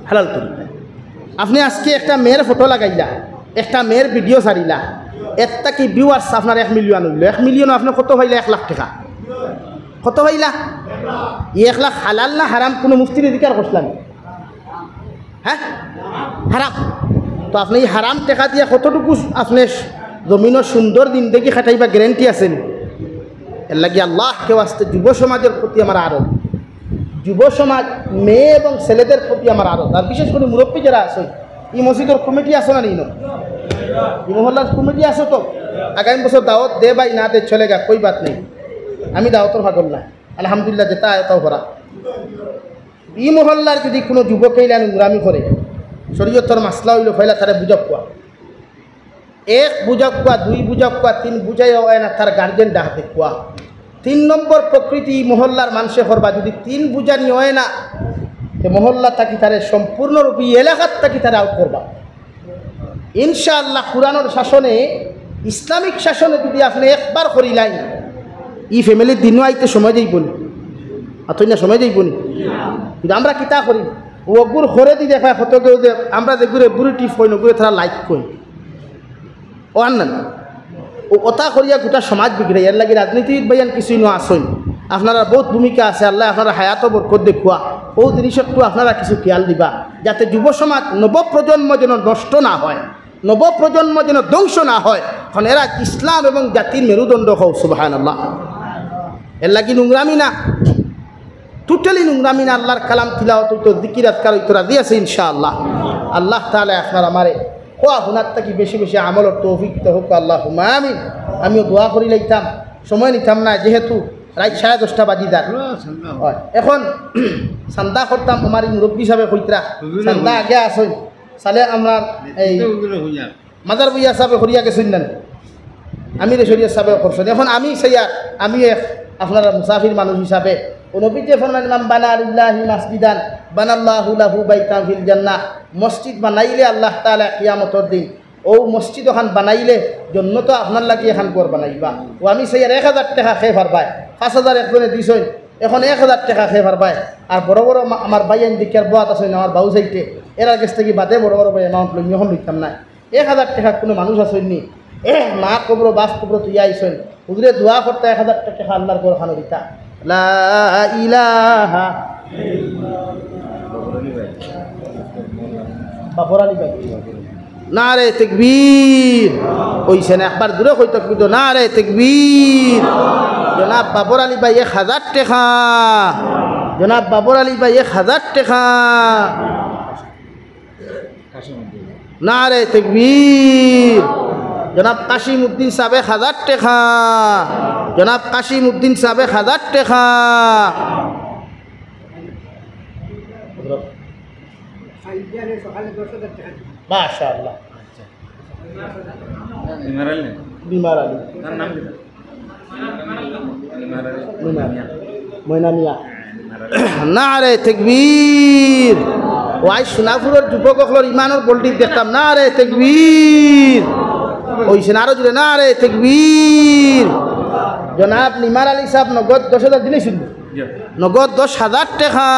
হালাল তরিকায়। আপনে আজকে একটা মেয়ের photo লাগাইলা, একটা মেয়ের video ছাড়িলা, এর থাকি viewers আপনার এক million অইলো, এক million-ও আপনে কত পাইলা? এক লাখ টেকা। কত পাইলা? ই এক লাখ হালাল না হারাম? কুনু মুফতিরে জিকার করছলা নি? হ্যাঁ, হারাম। তো আপনে ই হারাম টেকা দিয়া কতটুকু আপনে জমিনো সুন্দর জিন্দেগি কাটাইবা, guarantee আছে নি? এরলাগি আল্লাহকে ওয়াস্তে যুব সমাজর প্রতি আমার আরজ, যুব সমাজ, মেয়ে এবং ছেলেদের প্রতি আমার আরজ, আর বিশেষ করি মুরব্বি যারা আছইন, ই মসজিদর কমিটি আছো না নি? ই মহল্লার কমিটি আছো তো? আগামী বছর দাওয়াত দে ভাই, না দে চলেগা, কোই বাত নেই। আমি দাওয়াতর পাগল না, আলহামদুলিল্লাহ, যেতা আয় তাও করা। ই মহল্লার যুদি কুনু যুবকে ইলা নোংরামি করে, শরীয়তর মাসলা অইলো, পয়লা তারে বুঝাউক্কা। এক বুঝাউক্কা, দুই বুঝাউক্কা, তিন বুঝাইয়া অয় না, তার guardian ডাক দেউক্কা। তিন নম্বর প্রকৃতি ই মহল্লার মানষে করবা, যুদি তিন বুঝানি অয় না, তে মহল্লা থাকি তারে সম্পূর্ণরূপে, ই এলাকাত থাকি তারে out করবা। ইনশাআল্লাহ, কুরআনর শাসনে, ইসলামিক শাসনে যুদি আপনে একবার করিলাইন, ই family-র দিনও আইতে সময় যাইবো নি? আতই না, সময় যাইবো নি? কিন্তু আমরা কিতা করি? অগুর ঘরে দি দেখা কত কেউ যে আমরা যেগুরে বুড়ি টিপ কই, অগুরে তারা like কই। ও আর না, ও অতা করিয়া গোটা সমাজ বিগড়ে। এরলাগি রাজনীতিবিদ ভাইয়াইন কিছু ইনো আছইন, আপনারার বউত ভূমিকা আছে। আল্লায় আপনারার হায়াতো বরকত দেউক্কা। অউ জিনিস একটু আপনারা কিছু খেয়াল দিবা, যাতে যুব সমাজ, নবপ্রজন্ম যেন নষ্ট না হয়, নবপ্রজন্ম যেন ধ্বংস না হয়। কারণ এরা ইসলাম এবং জাতির মেরুদণ্ড। কও সুবহানাল্লাহ। এরলাগি নোংরামি না, totally নোংরামি না। আল্লাহর কালাম তিলাওয়াত অইতো, জিকির আজকার অইতো, রাজি আছে ইনশাআল্লাহ। আল্লাহ তাআলায় আপনার আমারে কওয়া হুনার থাকি বেশি বেশি আমলর তৌফিক দিতা হউক, আল্লাহুম্মা আমিন। আমিও দোয়া করিলাইতাম, সময় নিতাম না, যেহেতু রাইত সাড়ে দশটা বাজি যার। অয়, এখন চান্দা করতাম, আমার ই মুরব্বি সাবে কইতরা, চান্দা আগে আছইন, সালে আমরার এই মাজার বইয়া সাবে করিয়া গেছইন না নি? আমিরে শরিয়ত সাবে করছইন। এখন আমি চাইয়ার, আমি এক আপনারার মুসাফির মানুষ হিসাবে, ও নবীয়ে ফরমাইন, "মান বানা লিল্লাহি মাসজিদান বানাল্লাহু লাহু বাইতান ফিল জান্নাহ।" মসজিদ বানাইলে আল্লাহ তাআলায় কিয়ামতর দিন অউ মসজিদ অখান বানাইলে জন্নতো আপনার লাগি এখান ঘর বানাইবা। ও আমি চাইয়ার এক হাজার টেকা কে পারবায়, পাঁচ হাজার একজনে দিছইন, এখন এক হাজার টেকা কে পারবায়। আর বড় বড় মা-, আমার ভাইয়াইন দেখিয়ার বওয়াত আছইন, আমার বাউ সাইডে, এরার গেছ থাকি বাদে বড় বড় ভাই amount লইন, এখন লইতাম না। এক হাজার টেকা কুনু মানুষ আছইন নি? এহ, মা কবরো, বাপ কবরো থইয়া আইছইন। হুজুরে দোয়া করতা, এক হাজার টেকা আল্লাহর ঘর খানো দিতা। লা ইলাহা। বাবর আলী ভাই। নারে তাকবীর। অইছে না, একবার জোরে কইতো কিন্তু, নারে তাকবীর। জনাব বাবর আলী ভাই এক হাজার টেকা। জনাব বাবর আলী ভাই এক হাজার টেকা। নারে তাকবীর। জনাব কাশিম উদ্দিন সাবে এক হাজার টেকা। জনাব কাশিম উদ্দিন সাবে এক হাজার টেকা। মাশাআল্লাহ। নিমার আলী। নিমার আলী। নিমার আলী। ময়না মিয়া। নারে তাকবীর। ও আইজ সোনাপুরর যুবক অকলর ইমানর বলটিত দেখতাম। নারে তাকবীর। অইছে না, আরো জোরে নারে তাকবীর। জনাব নিমার আলী সাব নগদ দশ হাজার দিলে শুনবো। নগদ দশ হাজার টেকা।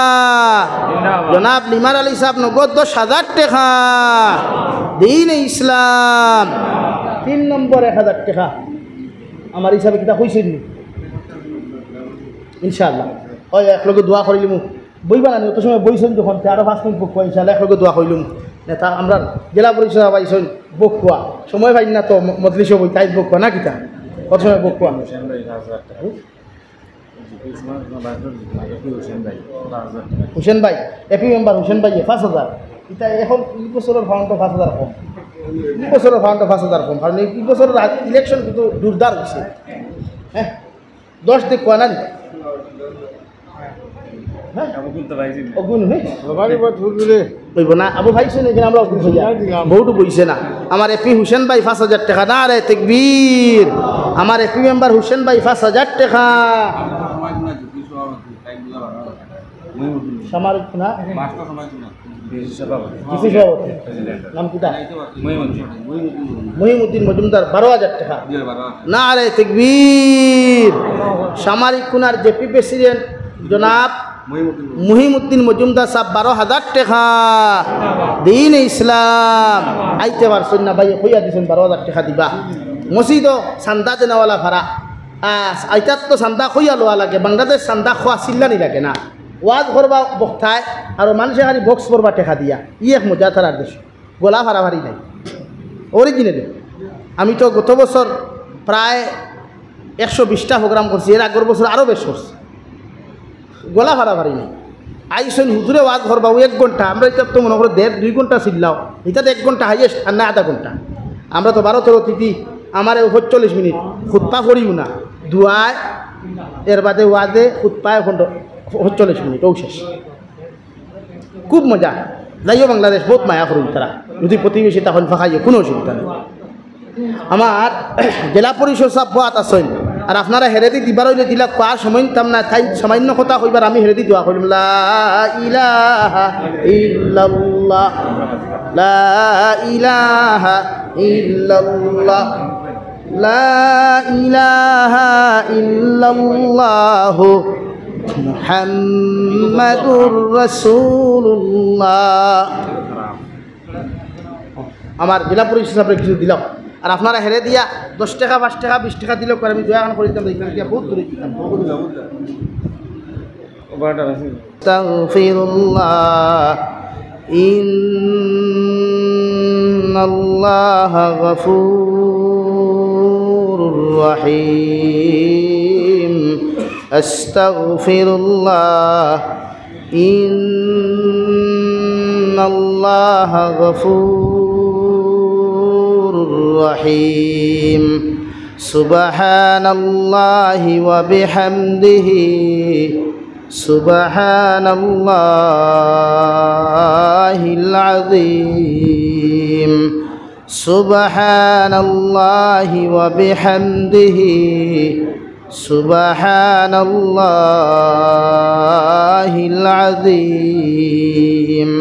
জিন্দাবাদ। জনাব নিমার আলী সাব নগদ দশ হাজার টেকা। দ্বীনে ইসলাম। তিন নম্বর এক হাজার টেকা। আমার হিসাবে কিতা কইছইন নি? ইনশাআল্লাহ। অয় একলগে দোয়া করিলিমু। বইবা না নি, অত সময় বইছইন যখন, তে আরো পাঁচ মিনিট বউক্কা, ইনশাআল্লাহ একলগে দোয়া করিলিমু। নেতা আমরার জেলা পরিষদ আইছইন, বউক্কা। সময় পাইন না তো ম-, মজলিসো বইতা, আইজ বউক্কা না কিতা? অত সময় বউক্কা। হুম? হুসেন ভাই, এপি মেম্বার হুসেন ভাই, পাঁচ হাজার। ইতা এখন ই বছরর ফান্ডো পাঁচ হাজার কম। ই বছরর ফান্ডো পাঁচ হাজার কম। কারণ ই, ই বছরর আ-, ইলেকশন কিন্তু জোরদার অইছে। হ্যাঁ? দশ দিক কয় না নি? হ্যাঁ? অগুন, হ্যাঁ? অইবো না, আবু ভাই শুনে কিনা আমরা অগুন হইয়া। ভোট বইছে না। আমার এপি হুসেন ভাই পাঁচ হাজার টেকা। নারে তাকবীর। আমার এপি মেম্বার হুসেন ভাই পাঁচ হাজার টেকা। সামরিক না? জিপি সভাপতি। নাম কিতা? মহিমুদ্দিন মজুমদার, বারো হাজার টেকা। নারে তকবীর। সামারিক কুনার জেপি প্রেসিডেন্ট জনাব মহিমুদ্দিন মজুমদার সাব, বারো হাজার টেকা। দ্বীনে ইসলাম। আইতে পারছইন না ভাই, কইয়া দিছইন বারো হাজার টেকা দিবা। মসজিদো চান্দা দেনাওয়ালা ভাড়া। আ, আইতাত তো চান্দা কইয়া লওয়া লাগে, বাংলাদেশ চান্দা খোয়া চিল্লানি লাগে না। ওয়াজ করবা বক্তায়, আর মানষে খালি বক্স ভরবা টেকা দিয়া। ই এক মজা তারার দেশ। গলা ফাড়াফাড়ি নাই। অরিজিনালি। আমি তো গত বছর প্রায় একশো বিশটা প্রোগ্রাম করছি, এর আগর বছর আরো বেশ করছি। গলা ফাড়াফাড়ি নাই। আইছইন হুজুরে ওয়াজ করবা, অউ এক ঘন্টা, আমরা ইতা তো মনে করো দেড় দুই ঘন্টা চিল্লাও, ইতা তো এক ঘন্টা হাইয়েস্ট, আর না আধা ঘন্টা। আমরা তো বারো তেরো অতিথি, আমারে পঁয়তাল্লিশ মিনিট, খুতবা পড়িও না, দোয়ায়, এর বাদে ওয়াজে, খুতবায় পনেরো, পঁয়তাল্লিশ মিনিট, অউ শেষ। খুব মজা। যাইও বাংলাদেশ, বউত মায়া করইন তারা। যদি প্রতিবেশী তখন ফাঁকাইও, কুনু অসুবিধা নাই। আমার জেলা পরিষদ সাব বওয়াত আছইন, আর আপনারা হেরেদি দিবার অইলে দিলা, কওয়ার সময় নিতাম না, তাইন সামান্য কথা কইবার, আমি হেরেদি দোয়া কইলাম, লা ইলাহা ইল্লাল্লাহ, লা ইলাহা ইল্লাল্লাহ, লা ইলাহা ইল্লাল্লাহু মুহাম্মাদুর রাসূলুল্লাহ। আমার জেলা পরিষদ সাবরে কিছু দিলাম, আর আপনারা হেরে দিয়া দশ টেকা, পাঁচ টেকা, বিশ টেকা দিলেও করে, আমি দোয়া খান করি দিতাম, দেখলাম কি বউত দূরে দিতাম। أستغفر الله، إن الله غفور رحيم. أستغفر الله، إن الله غفور رحيم. سبحان الله وبحمده، سبحان الله العظيم. سبحان الله وبحمده، سبحان الله العظيم.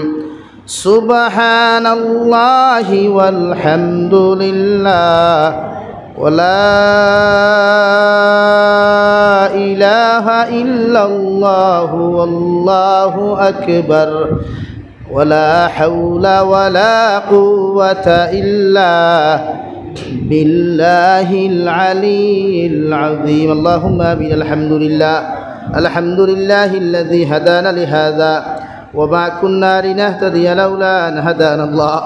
سبحان الله والحمد لله، ولا إله إلا الله، والله أكبر، ولا حول ولا قوة إلا بالله العلي العظيم. اللهم آمين. الحمد لله، الحمد لله الذي هدانا لهذا وما كنا لنهتدي لولا أن هدانا الله.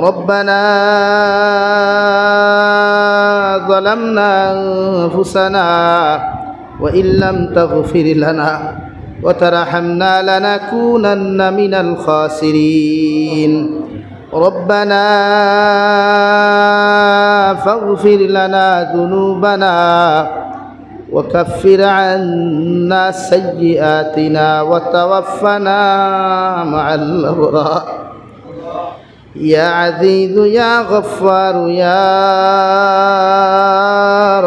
ربنا ظلمنا أنفسنا وإن لم تغفر لنا وترحمنا لنكونن من الخاسرين. ربنا فاغفر لنا ذنوبنا وكفر عنا سيئاتنا وتوفنا مع الأبرار. يا عزيز يا غفار يا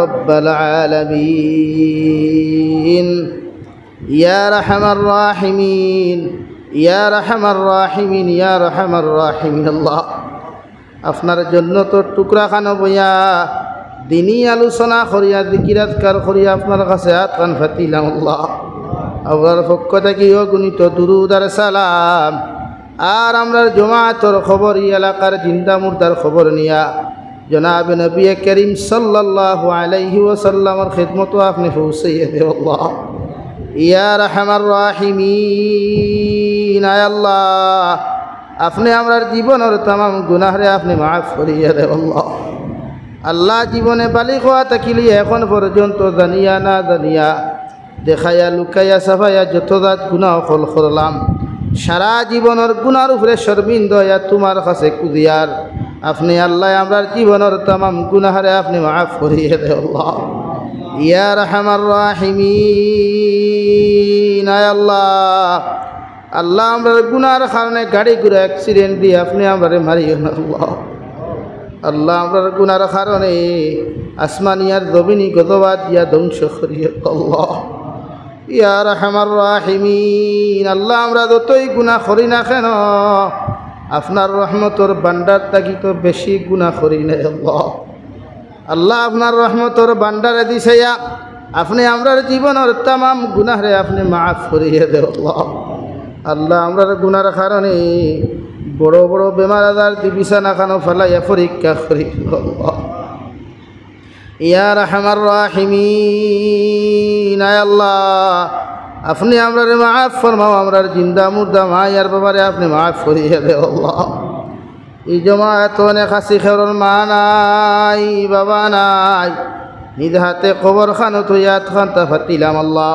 رب العالمين، يا أرحم الراحمين، يا أرحم الراحمين، يا أرحم الراحمين. الله، আপনার জন্নতর টুকরা খানো বইয়া দিনি আলোচনা করিয়া, জিকির আজকার করিয়া আপনার কাছে আত খান পাতিলাম। আল্লাহ, আপনার পক্ষ থাকি অগণিত দুরুদ আর সালাম, আর আমরার জমাতর খবর, ই এলাকার জিন্দা মুর্দার খবর নিয়া জনাব নবী করিম সাল্লাল্লাহু আলাইহি ওয়াসাল্লামর খেদমতো আপনে পৌঁছাইয়া দেও আল্লাহ। ইয়া আরহামার রাহিমিন, আয় আল্লাহ, আপনে আমরার জীবনর তামাম গুনাহরে আপনে মাফ করিয়া দেও আল্লাহ। আল্লাহ, জীবনে বালিগ অওয়া থাকি লইয়া এখন পর্যন্ত জানিয়া না জানিয়া, দেখাইয়া লুকাইয়া ছাপাইয়া যত জাত গুনাহ অকল করলাম, সারা জীবনর গুনার উপরে শর্মিন্দা অইয়া তুমার কাছে কুদিয়ার। আপনে আল্লাহ আমরার জীবনর তামাম গুনাহরে আপনে মাফ করিয়া দেও আল্লাহ। ইয়া আরহামার রাহিমিন, আয় আল্লাহ, আল্লাহ, আমরার গুনার কারণে গাড়ি ঘোড়া accident দিয়া আপনে আমরারে মারিও না আল্লাহ। আল্লাহ, আমরার গুনার কারণে আসমানি আর জমিনি গজব দিয়া ধ্বংস করিও আল্লাহ। ইয়া আরহামার রাহিমিন, আল্লাহ, আমরা যতই গুনাহ করি না কেন, আপনার রহমতর ভান্ডার থাকি তো বেশি গুনাহ করি না, আল্লাহ। আল্লাহ, আপনার রহমতর ভান্ডারেদি চাইয়া আপনে আমরার জীবনর তামাম গুনাহরে আপনে মাফ করিয়া দেও, আল্লাহ। আল্লাহ, আমরার গুনার কারণে বড় বড় বেমার আজারদি বিছানা খানো ফালাইয়া পরীক্ষা করি, আল্লাহ। ইয়া আরহামার রাহিমিন, আয় আল্লাহ, আপনে আমরারে মাফ ফরমাও, আমরার জিন্দা মুর্দা মা আর বাবারে আপনে মাফ করিয়া দেও, আল্লাহ। ই জমাতো অনেক আছি, কেউর মা নাই, বাবা নাই, নিজ হাতে কবর খানো থইয়া আতখান্তা ফাতিলাম, আল্লাহ।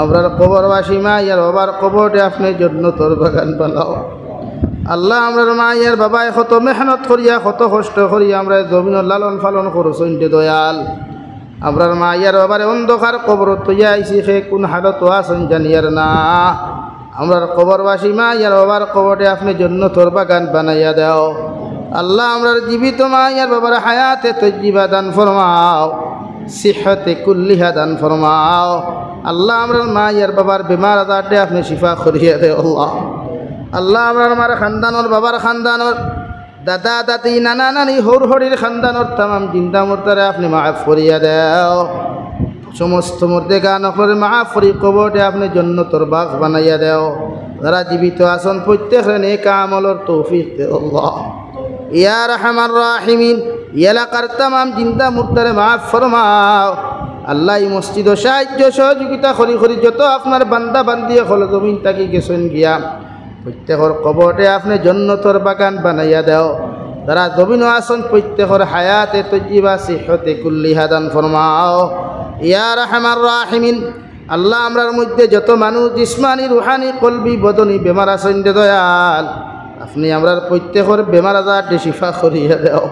আমরার কবরবাসী মা আর বাবার কবররে আপনে জন্নতর বাগান বানাও। আল্লাহ, আমরার মা আর বাবায় কত মেহনত করিয়া, কত কষ্ট করিয়া আমরারে জমিনো লালন পালন করছইন রে দয়াল। আমরার মা আর বাবারে অন্ধকার কবরো থইয়া আইছি, কে কুন হালতো আছইন জানিয়ার না। আমরার কবরবাসী মা আর বাবার কবররে আপনে জন্নতর বাগান বানাইয়া দেও। আল্লাহ, আমরার জীবিত মা আর বাবার হায়াতে তৈয়্যিবা দান ফরমাও, সিহতে কুল্লিহা দান ফরমাও। আল্লাহ, আমরার মা আর বাবার বেমার আজাররে আপনে শিফা করিয়া দেও, আল্লাহ। আল্লাহ, আমরার মার খানদানর, বাবার খানদানর, দাদা দাদি, নানা নানি, হউর হড়ির খানদানর তামাম জিন্দা মুর্দারে আপনে মাফ করিয়া দেও। সমস্ত মুর্দেগান অকলরে মাফ করি কবররে আপনে জন্নতর বাগ বানাইয়া দেও। যারা জীবিত আছইন প্রত্যেকরে নেক আমলর তৌফিক দেও, আল্লাহ। ইয়া আরহামার রাহিমিন, ই এলাকার তামাম জিন্দা মুর্দারে মাফ ফরমাও। আল্লাহ, ই মসজিদো সাহায্য সহযোগিতা করি করি যত আপনার বান্দা বান্দি অকল জমিন থাকি গেছইন গিয়া, প্রত্যেকর কবররে আপনে জন্নতর বাগান বানাইয়া দেও। যারা জমিনো আছইন প্রত্যেকর হায়াতে তৈয়্যিবা সিহতে কুল্লিহা দান ফরমাও। ইয়া আরহামার রাহিমিন, আল্লাহ, আমরার মধ্যে যত মানুষ জিসমানি, রুহানি, কলবি, বদনি বেমার আছইন রে দয়াল, আপনে আমরার প্রত্যেকর বেমার আজাররে শিফা করিয়া দেও।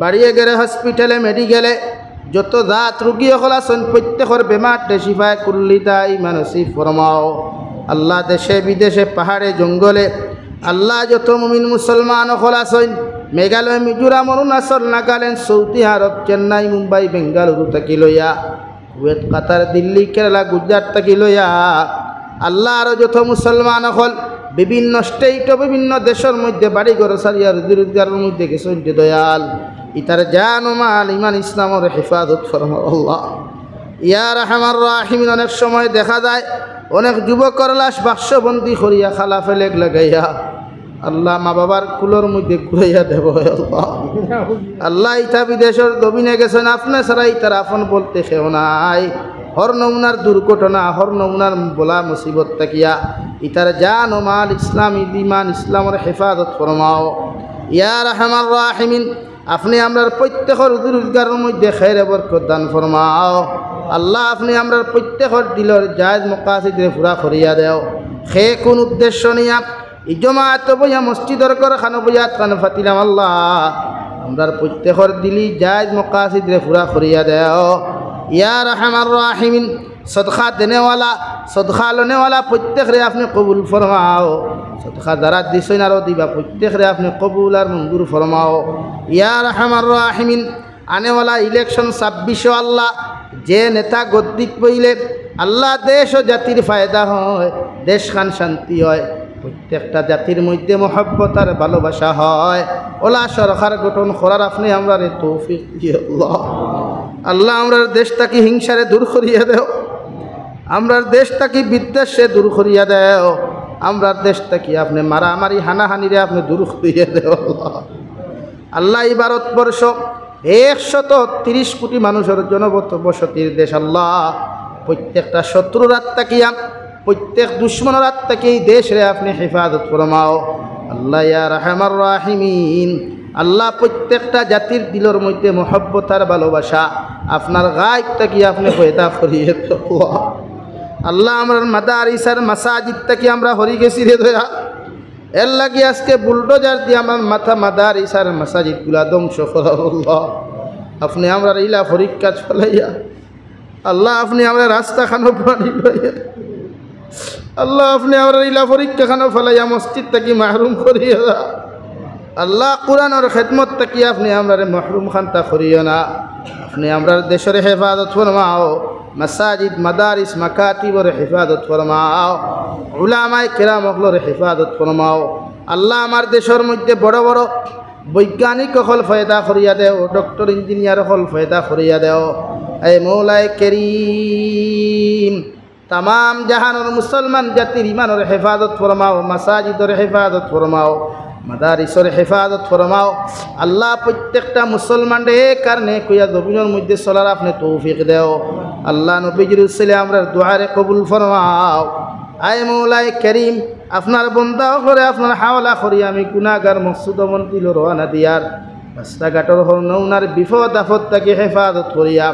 বাড়িয়ে গেলে হসপিটালে, মেডিকেলে যত জাত রুগী অকল আছইন, প্রত্যেকর বেমাররে শিফায়ে কুল্লি দাইমা নসিব ফরমাও। আল্লাহ, দেশে বিদেশে, পাহাড়ে জঙ্গলে, আল্লাহ, যত মুমিন মুসলমান অকল আছইন, মেঘালয়, মিজোরাম, অরুণাচল, নাগাল্যান্ড, সৌদি আরব, চেন্নাই, মুম্বাই, বেঙ্গালুরু থাকি লইয়া, কুয়েত, কাতার, দিল্লি, কেরালা, গুজরাট থাকি লইয়া, আল্লাহ, আরো যত মুসলমান অকল বিভিন্ন স্টেটও, বিভিন্ন দেশর মধ্যে বাড়ি ঘর ছাড়িয়া রুজি রোজগারর মধ্যে গেছইন রে দয়াল, ইতার জান ও মাল, ইমান ইসলামর হেফাজত ফরমাও, আল্লাহ। ইয়া আরহামার রাহিমিন, অনেক সময় দেখা যায় অনেক যুবকর লাশ বাক্সবন্দি করিয়া খালা ফেলেক লাগাইয়া, আল্লাহ, মা বাবার কুলর মধ্যে ঘুরাইয়া দেও, আল্লাহ। আল্লাহ, ইতা বিদেশর জমিনে গেছইন, আপনে ছাড়া ইতার আপন বলতে কেউ নাই। হর নমুনার দুর্ঘটনা, হর নমুনার বলা মুসিবত থাকিয়া ইতার জান ও মাল, ইসলাম, ইমান, ইসলামর হেফাজত ফরমাও। ইয়া আরহামার রাহিমিন, আপনে আমরার প্রত্যেকর রুজি রোজগারর মধ্যে খেরে বরকত দান ফরমাও। আল্লাহ, আপনে আমরার প্রত্যেকর দিলর জায়েজ মকাসিদরে পুরা করিয়া দেও। কে কুন উদ্দেশ্য নিয়া ই জমাতো বইয়া মসজিদর ঘর খানো বইয়া আতখান ফাতিলাম, আল্লাহ, আমরার প্রত্যেকর দিলি জায়েজ মকাসিদরে পুরা করিয়া দেও। ইয়া আরহামার রাহিমিন, সদকা দেনেওয়ালা, সদকা লনেওয়ালা প্রত্যেকরে আপনে কবুল ফরমাও। সদকা যারা দিছইন আরো দিবা, প্রত্যেকরে আপনে কবুল আর মঞ্জুর ফরমাও। ইয়া আরহামার রাহিমিন, আনেওয়ালা ইলেকশন ছাব্বিশো আল্লাহ, যে নেতা গদ্দিত বইলে আল্লাহ, দেশ ও জাতির ফায়দা হয়, দেশখান শান্তি হয়, প্রত্যেকটা জাতির মধ্যে মহব্বত আর ভালোবাসা হয়, ওলা সরকার গঠন করার আপনে আমরারে তৌফিক দিও, আল্লাহ। আল্লাহ, আমরার দেশ থাকি হিংসারে দূর করিয়া দেও, আমরার দেশ থাকি বিদ্বেষরে দূর করিয়া দেও, আমরার দেশ থাকি আপনে মারামারি হানাহানিরে আপনে দূর করিয়া দেও, আল্লাহ। আল্লাহ, এই ভারতবর্ষ একশত তিরিশ কোটি মানুষর জনবসতির দেশ, আল্লাহ। প্রত্যেকটা শত্রুর আত থাকিয়া, প্রত্যেক দুশমনর আত থাকি এই দেশরে আপনে হেফাজত ফরমাও। আল্লাহ, ইয়া আরহামার রাহিমিন, আল্লাহ, প্রত্যেকটা জাতির দিলর মধ্যে মহব্বত আর ভালোবাসা আপনার গায়েব থাকি আপনে পয়দা করিয়া দেও। আল্লাহ, আমরার মাদারিস আর মাসাজিদ থাকি আমরা হরি গেছি রে দয়া। এর লাগি আজকে বুলডোজার দিয়া আমরার মাথা মাদারিস আর মাসাজিদগুলা ধ্বংস করা, আল্লাহ। আপনে আমরার ইলা পরীক্ষা চলাইয়া, আল্লাহ, আপনে আমরার রাস্তা খানো পানি লইয়া, আল্লাহ, আপনে আমরার ইলা পরীক্ষা খানো ফালাইয়া মসজিদ থাকি মাহরুম করিয়া দা। আল্লাহ, কোরআনর খেদমত থাকি আপনে আমরারে মাহরুম খান্তা করিও না। আপনে আমরার দেশর হেফাজত ফরমাও। মাসাজিদ, মাদারিস, মাকাতিবর হেফাজত ফরমাও, উলামায়ে কেরাম অকলর হেফাজত ফরমাও। আল্লাহ, আমার দেশর মধ্যে বড় বড় বৈজ্ঞানিক অকল পয়দা করিয়া দেও, ডক্টর ইঞ্জিনিয়ার অকল পয়দা করিয়া দেও। এ মৌলায়ে করিম, তামাম জাহানর মুসলমান জাতির ইমানর হেফাজত ফরমাও, মাসাজিদর হেফাজত ফরমাও, মাদারিসর হেফাজত ফরমাও। আল্লাহ, প্রত্যেকটা মুসলমানরে কার নেক অইয়া জমিনর মধ্যে চলার আপনে তৌফিক দেও। আল্লাহ, নবীজির উসিলায় আমরার দোয়ারে কবুল ফরমাও। আয় মৌলায়ে করিম, আপনার বন্দা অকলরে আপনার হাওলা করি আমি গুনাগার মকসুদ মন্দিল রওয়ানা দিয়ার রাস্তাঘাটর হর নমুনার বিপদ আপদ থাকি হেফাজত করিয়া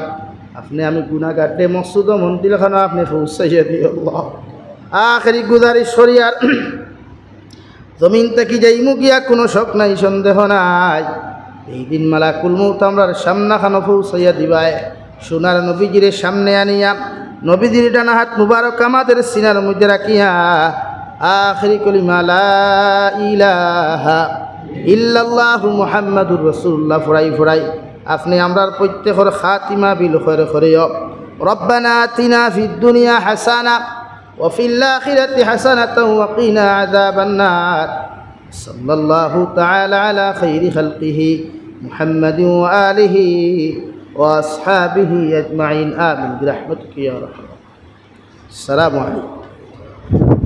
আপনে আমি গুনাগাররে মকসুদ মন্দিল খানো আপনে পৌঁছাইয়া দিও আল্লাহ। আখেরি গুজারিশ করিয়ার জমিন থাকি যাইমু গিয়া কোনো শক নাই, সন্দেহ নাই। এই দিন মালাকুল মউত আমরার সামনা খানো পৌঁছাইয়া দিবায়। সোনার নবীজিরে সামনে আনিয়া নবীজির ডানা হাত মুবারক আমাদের সিনার মধ্যে রাখিয়া আখেরি কলিমা লা ইলাহা ইল্লাল্লাহু মুহাম্মাদুর রাসূলুল্লাহ ফুরাই ফুরাই আপনে আমরার প্রত্যেকর খাতিমা বিল খৈর করিও। রব্বানা আতিনা ফিদ দুনিয়া হাসানা ওয়া ফিল আখিরাতি হাসানাতাও ওয়া কিনা আযাবান নার। সাল্লাল্লাহু তাআলা আলা খাইরি খালকিহি মুহাম্মাদিন ওয়া আলিহি ওয়া আসহাবিহি আজমাইন। আমিন। বিরাহমাতিকা ইয়া আরহামার রাহিমিন। আসসালামু আলাইকুম।